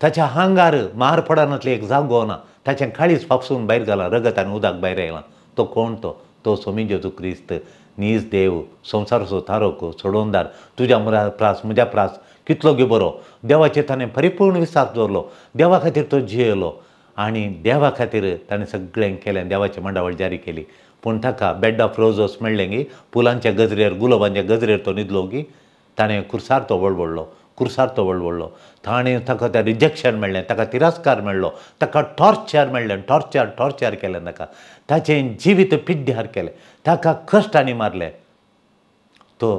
ताच्या हांगार मार पडनातले एक जागो ना, ताचें काळीज फापसून भायर घालां, रगत आनी उदक भायर आयलां. तो कोण? तो तो सोमी जेजू क्रिस्त, नीज देव, संवसाराचो तारक, सोडोवंदार. तुज्या प्रास म्हज्या प्रास कितलो गे बरो. देवाचेर ताणें परिपूर्ण विस्वास दवरलो, देवा खातीर तो जियेलो आनी देवा खातीर ताणें सगळें केलें, देवाची मांडावळ जारी केली. पूण ताका बेड ऑफ रोजस मेळ्ळें गी, फुलांच्या गजरेर, गुलाबांच्या गजरेर तो न्हिदलो गी, ताणें कुर्सार तो वळवळ्ळो, कुर्सार तो वळवळ्ळो. ताणें ताका तें रिजेक्शन मेळ्ळें, ताका तिरस्कार मेळ्ळो, ताका टॉर्चर मेळ्ळें, टॉर्चर टॉर्चर केलें ताका, ताचें जिवीत पिड्ड्यार केलें, ताका कश्टांनी मारलें. तो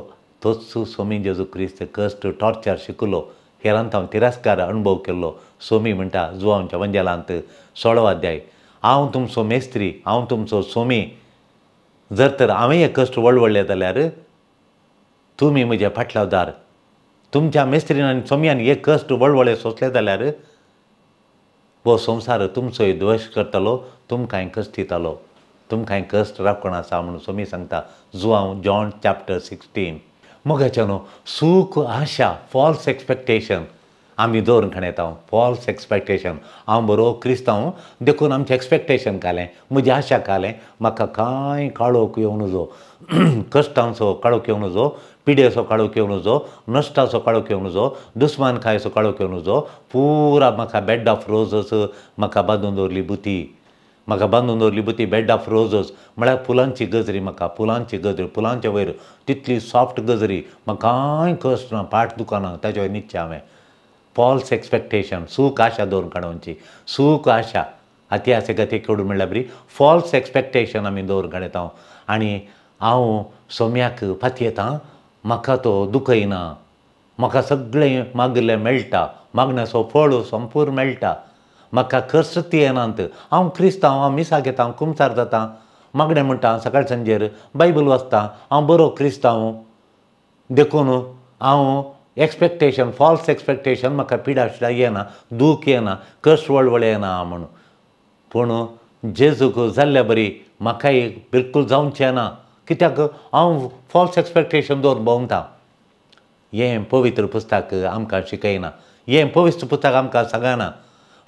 तोच सोमी जेजू क्रिस्त कश्ट टॉर्चर शिकलो, हेरांत हांव तिरस्कार अणभव केल्लो. सोमी म्हणटा जुवांच्या वंजेलांत 16 अध्याय, हांव तुमचो मेस्त्री, हांव तुमचो सोमी, जर तर हांवें हे कश्ट वळवळ्ळे जाल्यार तुमी म्हजे फाटल्यादार. तुमच्या मेस्त्रीन आनी सोमयान हे कश्ट वळवळे सोंसले जाल्यार हो संवसार तुमचोय द्वेश करतलो, तुमकांय कश्ट दितालो, तुमकांय कश्ट राखण आसा म्हणून सोमी सांगता जुवांव जॉन चॅप्टर 16. मोगाच्यानो, सूख, आशा, फॉल्स एक्सपेक्टेशन आमी दवरून खाण येता, फॉल्स एक्सपेक्टेशन. हांव बरो क्रिस्तांव देखून आमचें एक्सपेक्टेशन घालें, म्हजी आशा घालें, म्हाका कांय काळोख येवं नजो, कश्टांचो काळोख येवं नजो, पिडेचो काळोख येवं नजो, नश्टाचो काळोख येवं नजो, दुस्मानकायेचो काळोख येवं नजो, पुरा म्हाका बेड ऑफ रोजस म्हाका बांदून दवरली बुती, म्हाका बांदून दवरली बती बेड ऑफ रोजस म्हळ्यार फुलांची गजरी, म्हाका फुलांची गजरी, फुलांच्या वयर तितली सॉफ्ट गजरी, म्हाका कांय कश्ट ना, पाट दुखना, ताच्या वयर न्हिदचें हांवें. फॉल्स एक्सपेक्टेशन, सूख आशा दवरून काडोवची, सूख आशा आती आसे गती कोडू म्हणल्यार बरी फॉल्स एक्सपेक्टेशन आमी दवरून काडयता. आनी हांव सोम्याक पातयेतां, म्हाका तो दुखयना, म्हाका सगळें मागलें मेळटा, मागण्याचो फळ संपूर्ण मेळटा, म्हाका कश्ट येनात, हांव क्रिस्तांव, हांव मिसाक येता, हांव कुमसार जाता, मागणें म्हणटा, सकाळ सांजेर बायबल वाचता, हांव बरो क्रिस्तांव, देखून हांव एक्सपेक्टेशन फॉल्स एक्सपेक्टेशन म्हाका पिडा शिडा येना, दूख येना, कश्ट वळवळ येना म्हूण. पूण जेजूक जाल्ल्या बरी म्हाकाय बिलकूल जावचें ना, कित्याक हांव फॉल्स एक्सपेक्टेशन दवरून भोंवता. हें पवित्र पुस्तक आमकां शिकयना, हें पवित्र पुस्तक आमकां सांगना.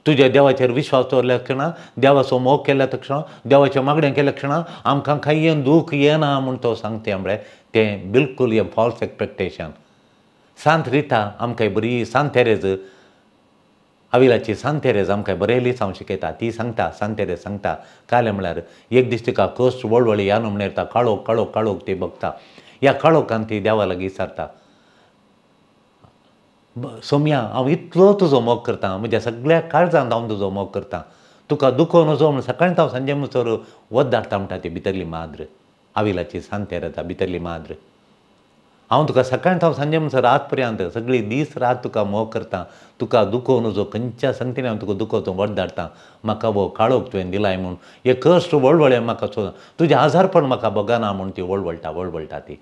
तुज्या देवाचेर विश्वास दवरल्या क्षणा, देवाचो मोग केल्या तक्षणा, देवाचें मागणें केल्या क्षणा आमकां कांय दूख येना म्हूण तो सांगता. म्हळ्यार तें बिलकूल हें फॉल्स एक्सपेक्टेशन. सांत रिता आमकां बरी, सांत तेरेज आविलाची सांत तेरेज आमकां बरेली हांव शिकयता. ती सांगता, सांत तेरेज सांगता कालें म्हळ्यार एक दीस तिका कश्ट वळवळी यानो म्हण येता, काळोख काळोख काळोख ती बघता, ह्या काळोखान ती देवा लागीं विचारता, सोम्या हांव इतलो तुजो मोग करता, म्हज्या सगळ्या काळजांत हांव तुजो मोग करता, तुका दुखो नजो म्हूण सकाळीं हांव सांजे म्हणसर वत धाडटा म्हणटा ती भितरली माद्र, आविलाची सांत तेरेजा भितरली माद्र. हांव तुका सकाळीं हांव सांजे म्हणसर रात पर्यंत सगळी दीस रात तुका मोग करता, तुका दुखो नजो खंयच्या संगतीन हांव तुका दुखो वत धाडटा, म्हाका हो काळोख तुवें दिलाय म्हूण, हे कश्ट वळवळे म्हाका सोद, तुजें आजारपण म्हाका बगना म्हूण ती वळवळटा वळवळटा ती.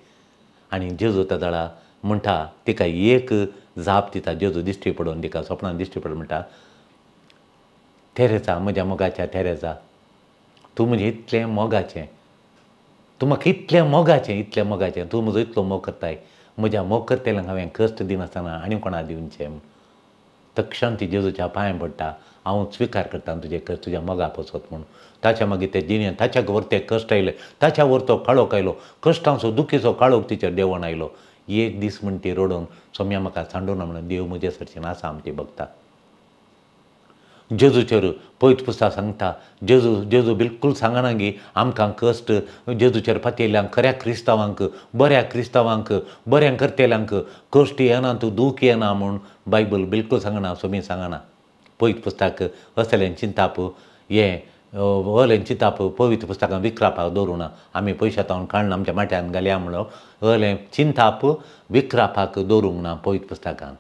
आनी जेजू तेदळा म्हणटा तिका एक जाप दिता, जेजू दिश्टी पडून तिका सपनान दिश्टी पडून म्हणटा, तेरेजा म्हज्या मोगाच्या तेरेजा, तूं म्हजें इतलें मोगाचें, तूं म्हाका इतलें मोगाचें, इतलें मोगाचें, तूं म्हजो इतलो मोग करताय, म्हज्या मोग करतल्यांक हांवें कश्ट दिनासतना आनी कोणा दिवचें. तक्षण ती जेजूच्या पांय पडटा, हांव स्विकार करता तुजें कश्ट, तुज्या मोगा पसत म्हूण. ताच्या मागीर ते जिणें ताच्या वर ते कश्ट आयले, ताच्या वर तो काळोख आयलो, कश्टांचो दुखीचो काळोख तिचेर देंवोन आयलो. एक दीस म्हण ती रडोन सोम्या म्हाका सांडूना म्हणून देव म्हजे सरचें आसा आमची बघता. जेजूचेर पवित्र पुस्तक सांगता, जेजू जेजू बिलकूल सांगना गी आमकां कश्ट, जेजूचेर पातयेल्ल्यांक, खऱ्या क्रिस्तांवांक, बऱ्या क्रिस्तांवांक, बऱ्या करतेल्यांक कश्ट येना, तूं दूख येना म्हूण बायबल बिलकूल सांगना, सोमी सांगना. पवित्र पुस्तक असलें चिंताप, हें अलें चिंताप पवित्र पुस्तकां विक्रापाक दवरूं ना, आमी पयशा तावन काडून आमच्या माट्यान घालया म्हणलो अलें चिंताप विक्रापाक दवरूंक ना पवित्र पुस्तकान.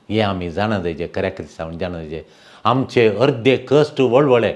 हें आमी जाणा जायचें, खऱ्या क्रिस्तांवान जाणा जायचें. आमचे अर्दे कश्ट वळवळे,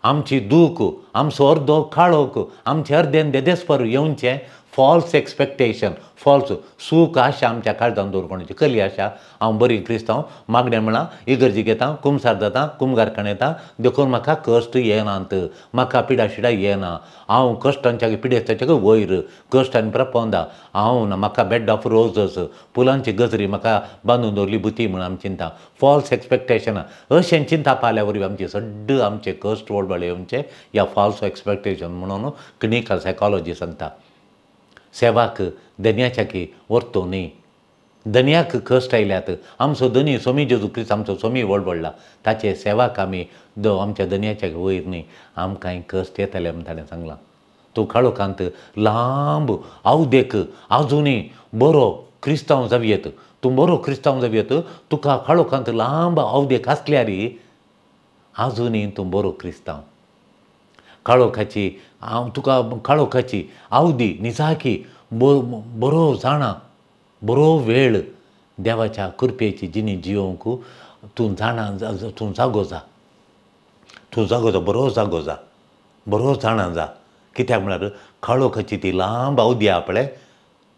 आमची दूख, आमचो अर्दो काळोख, आमचे अर्देन देदेस्पर येवचें फॉल्स एक्सपेक्टेशन, फॉल्स सूख आशा आमच्या काळजान दवरून कोणाची कसली आशा, हांव बरी क्रिस्तांव, मागणें म्हळां, इगर्जी घेता, कुमसार जाता, कुमगारखाण येता, देखून म्हाका कश्ट येनात, म्हाका पिडा शिडा येना, हांव कश्टांच्या पिडेस्ताच्या वयर, कश्ट आनी प्रपोंदा हांव ना, म्हाका बेड ऑफ रोजस फुलांची गजरी म्हाका बांदून दवरली बुती म्हूण आमी चिंता. फॉल्स एक्सपेक्टेशनां अशें चिंता पाल्या वरवीं आमचे सड्ड आमचे कश्ट वळवळे येवचे ह्या फॉल्स एक्सपेक्टेशन म्हणून क्लिनिकल सायकोलॉजी सांगता. सेवाक धनयाच्या की व्हरतो न्ही, धनयाक कश्ट आयल्यात, आमचो धनी सोमी जेजू क्रिस्त आमचो सोमी वळवळला, ताचे सेवाक आमी आमच्या धनयाच्या वयर न्ही, आमकांय कश्ट येतले म्हूण ताणें सांगलां. तूं काळोखांत लांब आवदेक आजुनूय बरो क्रिस्तांव जावयेत, तूं बरो क्रिस्तांव जावयेत, तुका काळोखांत लांब आवदेक आसल्यार आजुनूय तूं बरो क्रिस्तांव. काळोखाची हांव तुका काळोखाची आवदी निजाकी बरो जाणा, बरो वेळ देवाच्या कृपेची जिणी जियोवंक तूं जाणा, तूं जागो जा, तूं जागो जा, बरो जागो जा, बरो जाणा जा. कित्याक म्हळ्यार काळोखाची ती लांब आवदी आहा पळय,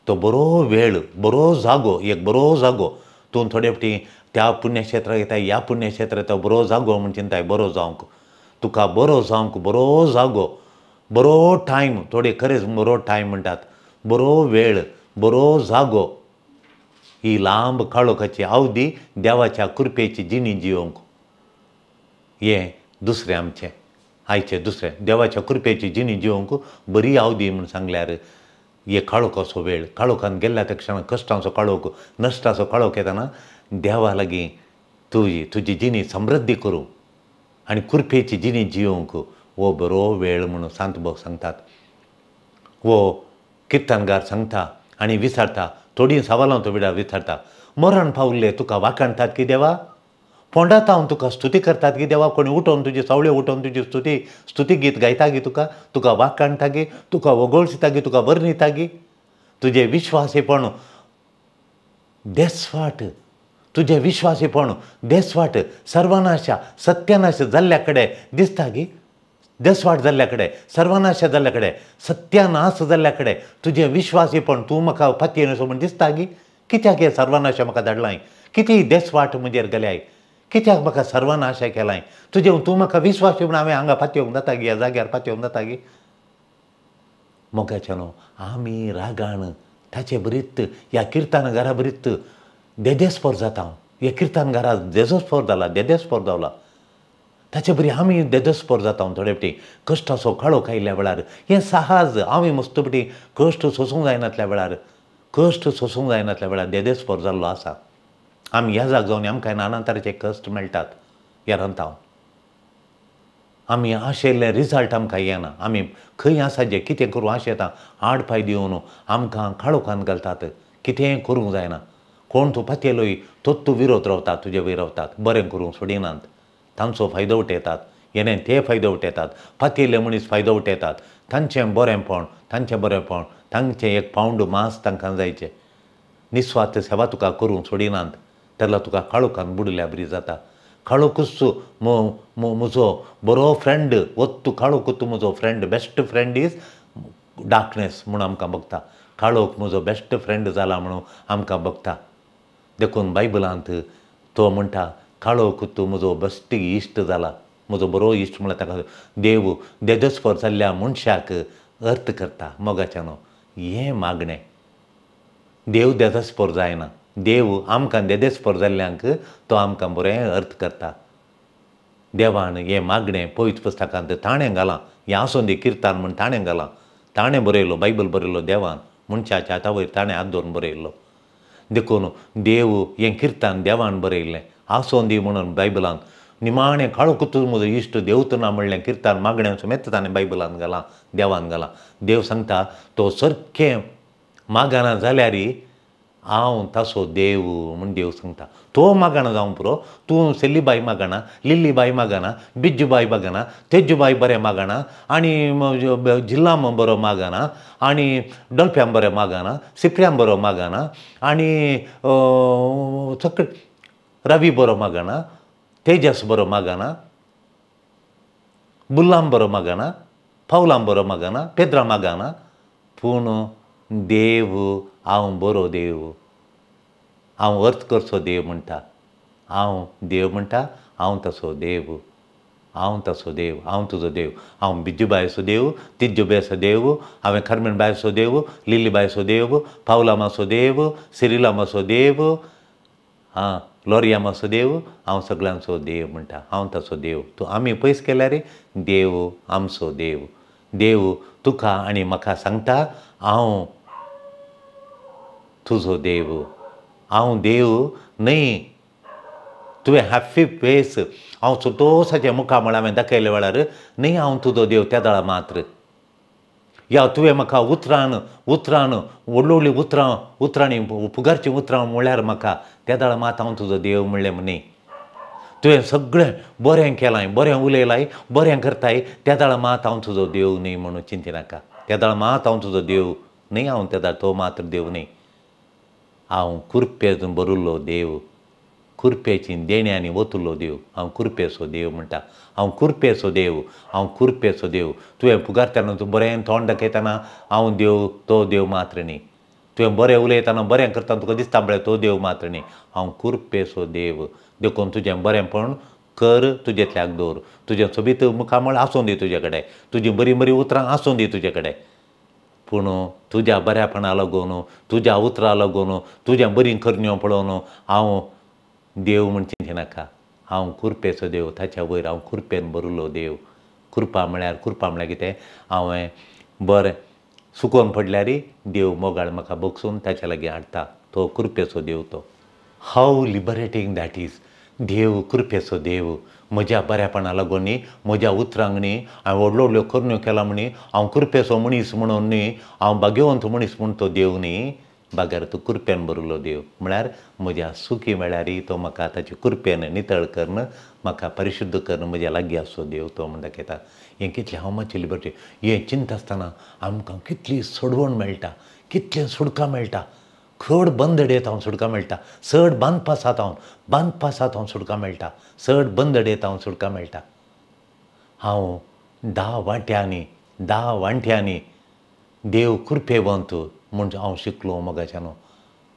तो बरो वेळ, बरो जागो, एक बरो जागो. तूं थोडे फावटी त्या पुण्यक्षेत्राक येता, ह्या पुण्यक्षेत्राक येता, बरो जागो म्हूण चिंताय, बरो जावंक तुका, बरो जावंक बरो जागो, बरो टायम, थोडे खरेंच बरो टायम म्हणटात, बरो वेळ, बरो जागो. ही लांब काळोखाची आवदी देवाच्या कृपेची जिणी जियोवंक. हें दुसरें आमचें आयचें दुसरें देवाच्या कृपेची जिणी जियोवंक बरी आवदी म्हूण सांगल्यार हे काळोखाचो वेळ, काळोखान गेल्ल्या त्या क्षणाक कश्टांचो काळोख, नश्टाचो काळोख येताना देवा लागीं तुजी तुजी जिणी समृद्धी करूं आनी कृपेची जिणी जियोवंक हो बरो वेळ म्हणून सांत बोग सांगतात. वो किर्तनगार सांगता आनी विचारता, थोडीं सवालां तो विडा विचारता, मरण पावल्ले तुका वाखाणटात की देवा, फोंडात हांव तुका स्तुती करतात की देवा, कोणी उठोवन तुजी सावळ्यो उठोवन तुजी स्तुती स्तुती गीत गायता गी, तुका तुका वाखाणटा गी, तुका वगोळशिता गी, तुका वर्णिता गी, तुजें विश्वासीपण देसवाट, तुजें विश्वासीपण देसवाट सर्वनाशा सत्यानाश जाल्ल्या कडेन दिसता गी, देसवाट जाल्ल्या कडेन सर्वनाश जाल्ल्या कडेन सत्यानाश जाल्ल्या कडेन तुजें विश्वासीपण तूं म्हाका फाती सो म्हण दिसता गी, कित्याक हें सर्वनाश म्हाका धाडलाय, कितें देसवाट म्हजेर गेल्याय, कित्याक म्हाका सर्वनाश केलाय, तुजें तूं म्हाका विश्वासी म्हण हांवें हांगा फातयोवंक जाता गी, ह्या जाग्यार फातयोवंक जाता गी. मोगाच्या न्हू आमी रागान ताचे बरीत ह्या किर्तनगारा बरीत देदेस्पोर जाता. ह्या किर्तनगारा देजोस्पोर जाला, देदेस्पोर जावला, ताचे बरी आमी देदेस्पोर जाता. थोडे फावटी कश्टाचो काळोख आयिल्ल्या वेळार हें सहज आमी मस्त फावटी कश्ट सोसूंक जायनातल्या वेळार, कश्ट सोसूंक जायनातल्या वेळार देदेस्पोर जाल्लो आसा. आमी ह्या जाग जावन आमकां नाना तरेचे कश्ट मेळटात. ह्या रंताव आमी आशिल्ले रिजल्ट आमकां येना, आमी खंय आसा जें कितें करूं आशेता आड पांय दिवन आमकां काळोखान घालतात, कितेंय करूंक जायना. कोण तूं पातयेलोय तोच तूं विरोध रावता, तुजे वयर रावतात, बरें करूंक सोडिनात, तांचो फायदो उठयतात, येणे ते फायदो उठयतात, पातयेल्ले मनीस फायदो उठयतात, तांचें बरेंपण, तांचें बरेंपण, तांचें एक पावंड मांस तांकां जायचें. निस्वार्थ सेवा तुका करूंक सोडिनात, तेन्ना तुका काळोखान बुडल्या बरी जाता. काळोखूच म्हजो बरो फ्रेंड, वत्तू काळोख तूं म्हजो friend, best friend is darkness म्हूण आमकां बघता. काळोख म्हजो बेस्ट फ्रेंड जाला म्हणून आमकां बघता. देखून बायबलांत तो म्हणटा काळोख तूं म्हजो बेस्ट इश्ट जाला, म्हजो बरो इश्ट म्हणल्यार ताका देव देदस्पर जाल्ल्या मनशाक अर्थ करता. मोगाच्या न्हू हें मागणें, देव देदस्पर जायना, देव आमकां देदेस्पर जाल्ल्यांक तो आमकां बरें अर्थ करता. देवान हें मागणें पवित्र पुस्तकांत ताणें घालां, हें आसूं दी किर्तन म्हूण ताणें घालां, ताणें बरयलो, बायबल बरयलो देवान, मनशाच्या हाता वयर ताणें हात दवरून बरयल्लो. देखून देव हें किर्तन देवान बरयल्लें आसूं दी म्हणून बायबलांत निमाणें काळोख तूं म्हजो इश्ट देवत ना म्हणलें किर्तन मागणें समेत ताणें बायबलांत घालां, देवान घालां. देव सांगता तो सारकें मागना जाल्यार हांव ताचो देव म्हूण देव सांगता. तो मागना जावं पुरो, तूं सेल्लीबाय मागना, लिल्लीबाय मागना, बिज्जूबाय मागना, तेज्जूबाय बरें मागना, आनी जिल्लाम बरो मागना, आनी डोल्फ्यां बरें मागना, सिप्र्यां बरो मागना, आनी सगळे रवी बरो मागना, तेजस बरो मागना, बुल्लाम बरो मागना, पावलां बरो मागना, पेद्रा मागना, पूण देव हांव बरो देव, हांव अर्थ करचो देव म्हणटा, हांव देव म्हणटा, हांव तसो देव, हांव तसो देव, हांव तुजो देव, हांव बिज्जूबायचो देव, तिज्जूबायचो देव, हांवें खरमेणबायचो देव, लिल्लीबायचो देव, पावलामाचो देव, सिरिलामाचो देव, आं लोरियामाचो देव, हांव सगळ्यांचो देव म्हणटा, हांव तसो देव. तूं आमी पयस केल्यार देव आमचो देव. देव तुका आनी म्हाका सांगता हांव तुजो देव, हांव देव न्हय. तुवें हॅप्पी फेस हांव संतोशाचें मुखामळ हांवें दाखयल्या वेळार न्हय हांव तुजो देव त्या वेळार मात्र. या तुवें म्हाका उतरान उतरान व्हडलीं व्हडलीं उतरां उतरांनी फुगारचीं उतरां म्हणल्यार म्हाका त्या वेळार मात हांव तुजो देव म्हणलें न्हय. तुवें सगळें बरें केलां, बरें उलयलाय, बरें करताय, त्या वेळार मात हांव तुजो देव न्हय म्हणून चिंतिनाका. त्या वेळार मात हांव तुजो देव न्हय, हांव त्या वेळार तो मात्र देव न्हय. हांव कुरपेन भरिल्लो देव, कुरपेची देण्यांनी ओतुल्लो देव, हांव कुरपेचो देव म्हणटा, हांव कुरपेचो देव, हांव कुरपेचो देव. तुवें फुगारतना तूं बरें तोंड दाखयतना हांव देव तो देव मात्र न्ही. तुवें बरें उलयतना बरें करतना तुका दिसता पळय तो देव मात्र न्ही. हांव कुरपेचो देव. देखून तुजें बरेंपण कर, तुजेंतल्याक दवर, तुजें सोबीत मुखामळ आसूं दी तुजे कडेन, तुजीं बरीं बरीं उतरां आसूं दी तुजे कडेन, पूण तुज्या बऱ्यापणा लागून, तुज्या उतरां लागून, तुज्या बरीं करण्यो पळोवन हांव देव म्हण चिंतिनाका. हांव कुरपेचो देव, ताच्या वयर हांव कुरपेन भरिल्लो देव. कुरपा म्हळ्यार, कुरपा म्हळ्यार कितें, हांवें बरें सुकोवन पडल्यार देव मोगाळ म्हाका बगसून ताच्या लागीं हाडटा, तो कुरपेचो देव तो. How liberating that is. देव कृपेचो देव म्हज्या बऱ्यापणा लागून न्ही, म्हज्या उतरांक न्ही, हांवें व्हडल्यो व्हडल्यो करण्यो केला म्हणी हांव कृपेचो मनीस म्हणून न्ही, हांव भाग्यवंत मनीस म्हूण तो देव न्ही, बागार तूं कृपेन भरिल्लो देव. म्हळ्यार म्हज्या सुखी वेळारय तो म्हाका ताचे कृपेन नितळ करून म्हाका परिशुद्ध करून म्हज्या लागीं आसचो देव तो म्हूण दाखयता. हें कितलें हांव मातशें लिबर्टी हें चिंता आसतना आमकां कितली सोडवण मेळटा, कितलें सुटका मेळटा, खड बंदडेत हांव सुटका मेळटा, चड बांदपासात हांव बांदपासात हांव सुटका मेळटा, चड बंदडेत हांव सुटका मेळटा. हांव 10 वांट्यांनी 10 वांट्यांनी देव कृपेवंत म्हूण हांव शिकलो मोगाच्यानो.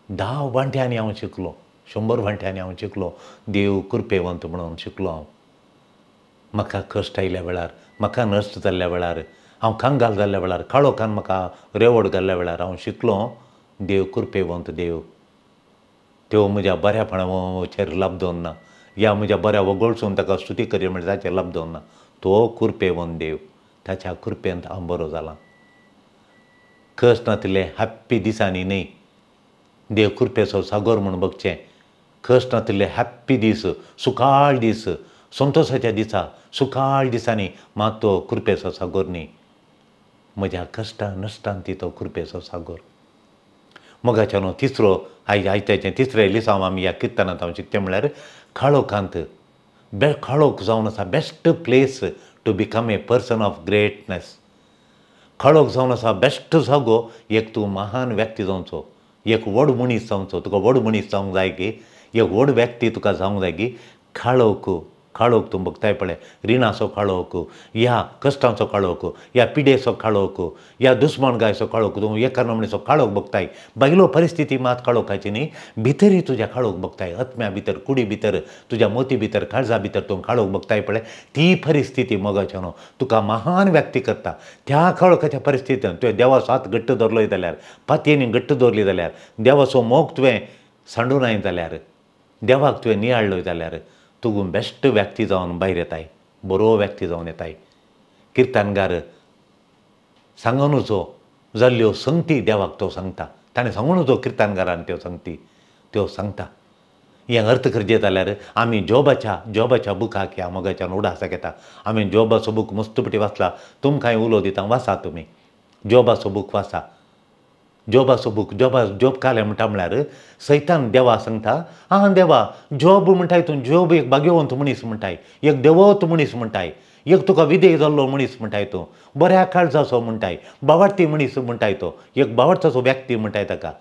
10 वांट्यांनी हांव शिकलो, 100 वांट्यांनी हांव शिकलो देव कृपेवंत म्हणून शिकलो हांव. म्हाका कश्ट आयिल्ल्या वेळार, म्हाका नश्ट जाल्ल्या वेळार, हांव कंगाल जाल्ल्या वेळार, काळोखान म्हाका रेवड घाल्ल्या वेळार हांव शिकलो देव कृपेवंत देव. त्यो म्हज्या बऱ्यापणाचेर लाभ ना, या म्हज्या बऱ्या वगळसून ताका स्तुती करी म्हणल्यार ताचेर लाभ ना, तो कृपेवंत देव. ताच्या कृपेंत हांव बरो जाला. कश्ट नातिल्ले हॅप्पी दिसांनी न्ही, देव कृपेचो सागोर म्हूण बगचें. कश्ट नातिल्ले हॅप्पी दीस, सुखाळ दीस, संतोशाच्या दिसा, सुखाळ दिसांनी मात तो कृपेचो सागोर न्ही, म्हज्या कश्टां नश्टान ती तो कृपेचो सागोर. मोगाच्यानो तिसरो आयज आयत्याचें तिसरें लिसांव आमी ह्या किर्तनांत हांव शिकचें म्हळ्यार काळोखांत काळोख जावन आसा best place to become a person of greatness. काळोख जावन आसा बेस्ट जागो एक तूं महान व्यक्ती जावचो, एक व्हड मनीस जावचो. तुका व्हड मनीस जावंक जाय की, एक व्हड व्यक्ती तुका जावंक जाय की काळोख काळोख तूं बगताय पळय, रिणाचो काळोख, ह्या कश्टांचो काळोख, ह्या पिडेचो काळोख, ह्या दुस्मानगायचो काळोख, तूं एकानमणेचो काळोख बगताय. भायलो परिस्थिती मात काळोखाची न्ही, भितरय तुज्या काळोख बगताय, आत्म्या भितर, कुडी भितर, तुज्या मोती भितर, काळजा भितर तूं काळोख बगताय पळय. ती परिस्थिती मोगाच्यानो तुका महान व्यक्ती करता. त्या काळोखाच्या परिस्थितीन तुवें देवाचो हात घट्ट धरलोय जाल्यार, पातयेनी घट्ट दवरली जाल्यार, देवाचो मोग तुवें सांडूनाय जाल्यार, देवाक तुवें नियाळ्ळोय जाल्यार तूं बेस्ट व्यक्ती जावन भायर येताय, बरो व्यक्ती जावन येताय. किर्तनगार सांगूनचो जाल्ल्यो संगती देवाक तो सांगता, ताणें सांगूनचो किर्तनगारान त्यो संगती त्यो सांगता. हें अर्थ करचें जाल्यार आमी जोबाच्या बुकाक ह्या मोगाच्यान उडासाक येता. आमी जोबाचो बूक मस्तपटी वाचला, तुमकांय उलो दिता, वाचा तुमी जोबाचो बूक वाचा. जोबाचो बूक जोब कालें म्हणटा म्हळ्यार सैतान देवा सांगता, आं देवा जोब म्हणटाय तूं, जोब एक भाग्यवंत मनीस म्हणटाय, एक देवत मनीस म्हणटाय, एक तुका विधेय जाल्लो मनीस म्हणटाय, तूं बऱ्या काळजाचो म्हणटाय, बावडटी मनीस म्हणटाय, तो एक बावडचाचो व्यक्ती म्हणटाय ताका.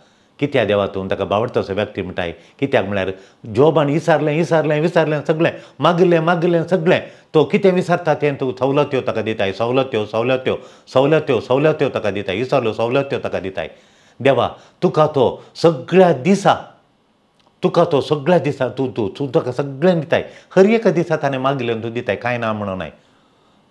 कित्याक देवा तूं ताका बावडचाचो व्यक्ती म्हणटाय? कित्याक म्हळ्यार जोबान विसारलें विसारलें विसारलें सगळें, मागिल्लें मागिल्लें सगळें, तो कितें विसारता तें तूं सवलत्यो ताका दिताय, सवलत्यो सवलत्यो सवलत्यो सवलत्यो ताका दिताय, विसारल्यो सवलत्यो ताका दिताय. देवा तुका तो सगळ्या दिसा, तुका तो सगळ्या दिसा तूं तूं तूं ताका सगळ्यां दिताय, हर एका दिसा ताणें मागिल्लें तूं दिताय, कांय ना म्हणून नाय.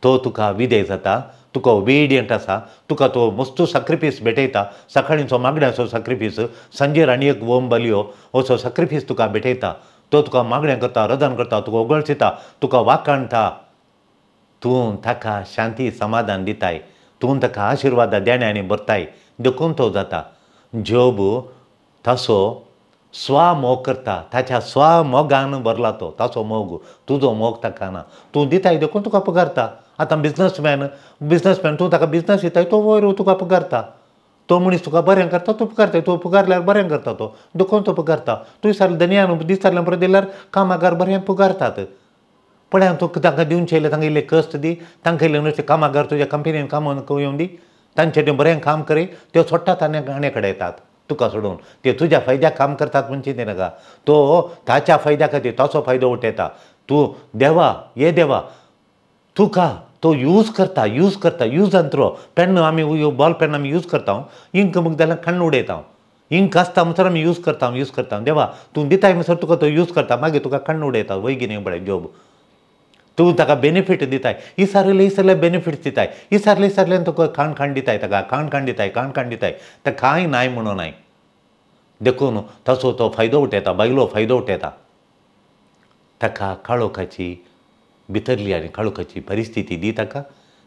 तो तुका विधेय जाता, तुका ओबिडियंट आसा, तुका तो मस्तू साक्रिफीस भेटयता, सकाळींचो मागण्याचो साक्रिफीस, सांजेर आनी एक वोम बालयो असो साक्रिफीस तुका भेटयता. तो तुका मागणें करता, रदन करता, तुका ओगळसिता, तुका वाखाणटा. तूं ताका शांती समाधान दिताय, तूं ताका आशिर्वादा देण्यांनी भरताय, देखून तो जाता. जोब ताचो स्वा मोग करता, ताच्या स्वा मोगान भरला तो, ताचो मोग, तुजो मोग ताका ना. तूं दिताय देखून तुका पगारता. आतां बिजनसमॅन बिजनसमॅन तूं ताका बिजनस दिताय, तो वयर तुका पगारता, तो मनीस तुका बरें करता, तूं पगारताय, तूं पगारल्यार बरें करता तो, देखून तो पगारता. तूं विचारलें धनयान दिसारलें परत दिल्यार कामागार बरें पगारतात. पळय तूं तांकां दिवचें येयलें, तांकां इल्लें कश्ट दी, तांकां इल्लें नुस्तें कामागार तुज्या कंपनीन काम येवन दी, तांचे तें बरें काम करी, त्यो सोडटात आनी आनी कडेन येतात तुका सोडून. ते तुज्या फायद्याक काम करतात म्हूण चिंती नाका, तो ताच्या फायद्या खातीर ताचो फायदो उठयता. तूं देवा ये देवा तुका तो यूज करता, यूज करता, यूज आनी थ्रो पेन आमी बॉल पेन आमी यूज करता, इंक मुख जाल्यार काण्ण उडयता, इंक आसता म्हणसर आमी यूज करता यूज करता. देवा तूं दिताय म्हणसर तुका तो यूज करता, मागीर तुका काण्ण उडयता. वय कितें पळय जोब तूं ताका बेनिफीट दिताय, इसारले इसारले बेनिफिट्स दिताय, इसारले इसारले तुका खाण खाण दिताय, ताका खाण खाण दिताय, खाण खाण दिताय, ताका कांय नाय म्हणून नाय. देखून ताचो तो फायदो उठयता, बायलो फायदो उठयता. ताका काळोखाची भितरली आनी काळोखाची परिस्थिती दी ताका,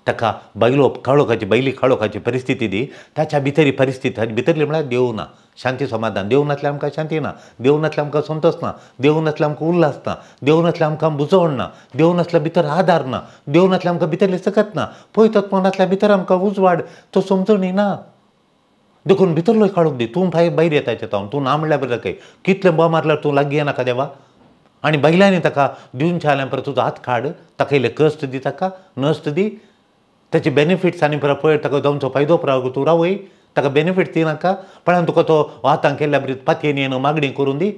ताका बायलो काळोखाची बायली काळोखाची परिस्थिती दी, ताच्या भितरी परिस्थिती ताच्या भितरली म्हळ्यार देव ना, शांती समाधान. देव नासल्यार आमकां शांती ना, देव नासल्यार आमकां संतोश ना, देव नासल्यार आमकां उल्हास ना, देव नासल्यार आमकां बुजवण ना, देव नासल्यार भितर आदार ना, देव नासल्यार आमकां भितरली सकत ना, पयतत्व नासल्यार भितर आमकां उजवाड तो समजणी ना. देखून भितरलो काळोख दी. तूं भायर येता तावन तूं ना म्हणल्यार बरें काय कितलें बॉ मारल्यार तूं लागीं येनाका देवा. आनी बायलांनी ताका दिवच्या जाल्यार परत तुजो हात काड, ताका इल्लें कश्ट दी, ताका नश्ट दी, ताचे बेनिफिट्स आनी परत पळय ताका जावचो फायदो परत तूं रावय, ताका बेनिफीट दिनाका. पण तुका तो हातान केल्ल्या बरी पातयेन येवन मागणी करून दी,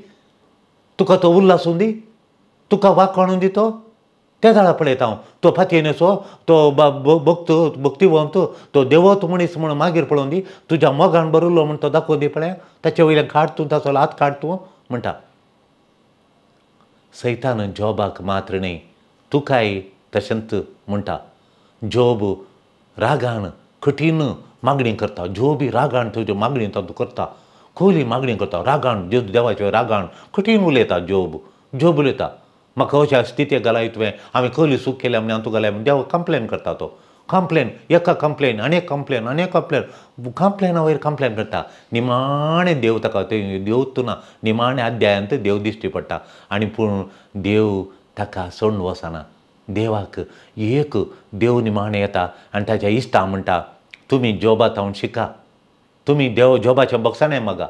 तुका तो उल्हासून दी, तुका वाक दी. तो त्या जाळा पळयता हांव तो फातयेन तो भक्त भक्तिवंत तो देवत मनीस म्हूण मागीर पळोवन दी, तुज्या मोगान भरिल्लो म्हूण तो दाखोवन दी. पळय ताचे वयल्यान काड तूं, ताचो हात काड तूं म्हणटा. सैतान जॉबाक मात्र न्हय तुकाय तशेंच म्हणटा. जोब रागान कठीण मागणी करता, जोबी रागान तुज्यो मागणी तो करता, खोली मागणी करता रागान, देवाच्यो रागान कठीण उलयता. जोब जोब उलयता म्हाका अशा स्थिती घालाय तुवें, हांवें कहली चूक केल्या म्हण हांव तुका घालाय म्हण देव कंप्लेन करता. तो कंप्लेन एका कंप्लेन आनी एक कंप्लेन आनी एक कंप्लेन, कंप्लेना वयर कंप्लेन करता. निमाणें देव ताका देवत ना, निमाणें अध्यायांत देव दिश्टी पडटा. आनी पूण देव ताका सोडून वचना. देवाक एक देव निमाणें येता आनी ताच्या इश्टा म्हणटा तुमी जोबा तावन शिका, तुमी देव जोबाच्या बक्षाणें मागा,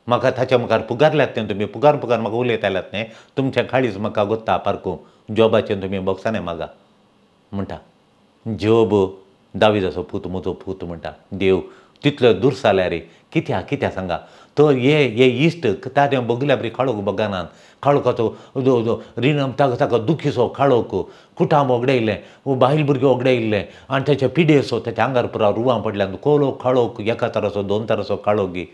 म्हाका ताच्या मुखार पुगारल्यात न्ही तुमी, पुगार पुगार म्हाका उलयताल्यात न्ही, तुमच्या काळीज म्हाका गोत्ता पारकू, जोबाचें तुमी बक्षाणें मागा म्हणटा. जोब दाविदाचो पूत म्हजो पूत म्हणटा. देव तितलो दुरसाल्यार रे कित्याक कित्याक सांगा. तो हे हे इश्ट ताणें बगल्या बरी काळोख बगानान, काळोखाचो रीण ताका ताका दुखीचो काळोख, कुटाम ओगडायलें, बायल भुरगें ओगडायिल्लें आनी ताच्या पिडेचो ताच्या आंगार पुरा रुवां पडल्यान कोलो काळोख, एका तराचो दोन तराचो काळोख गी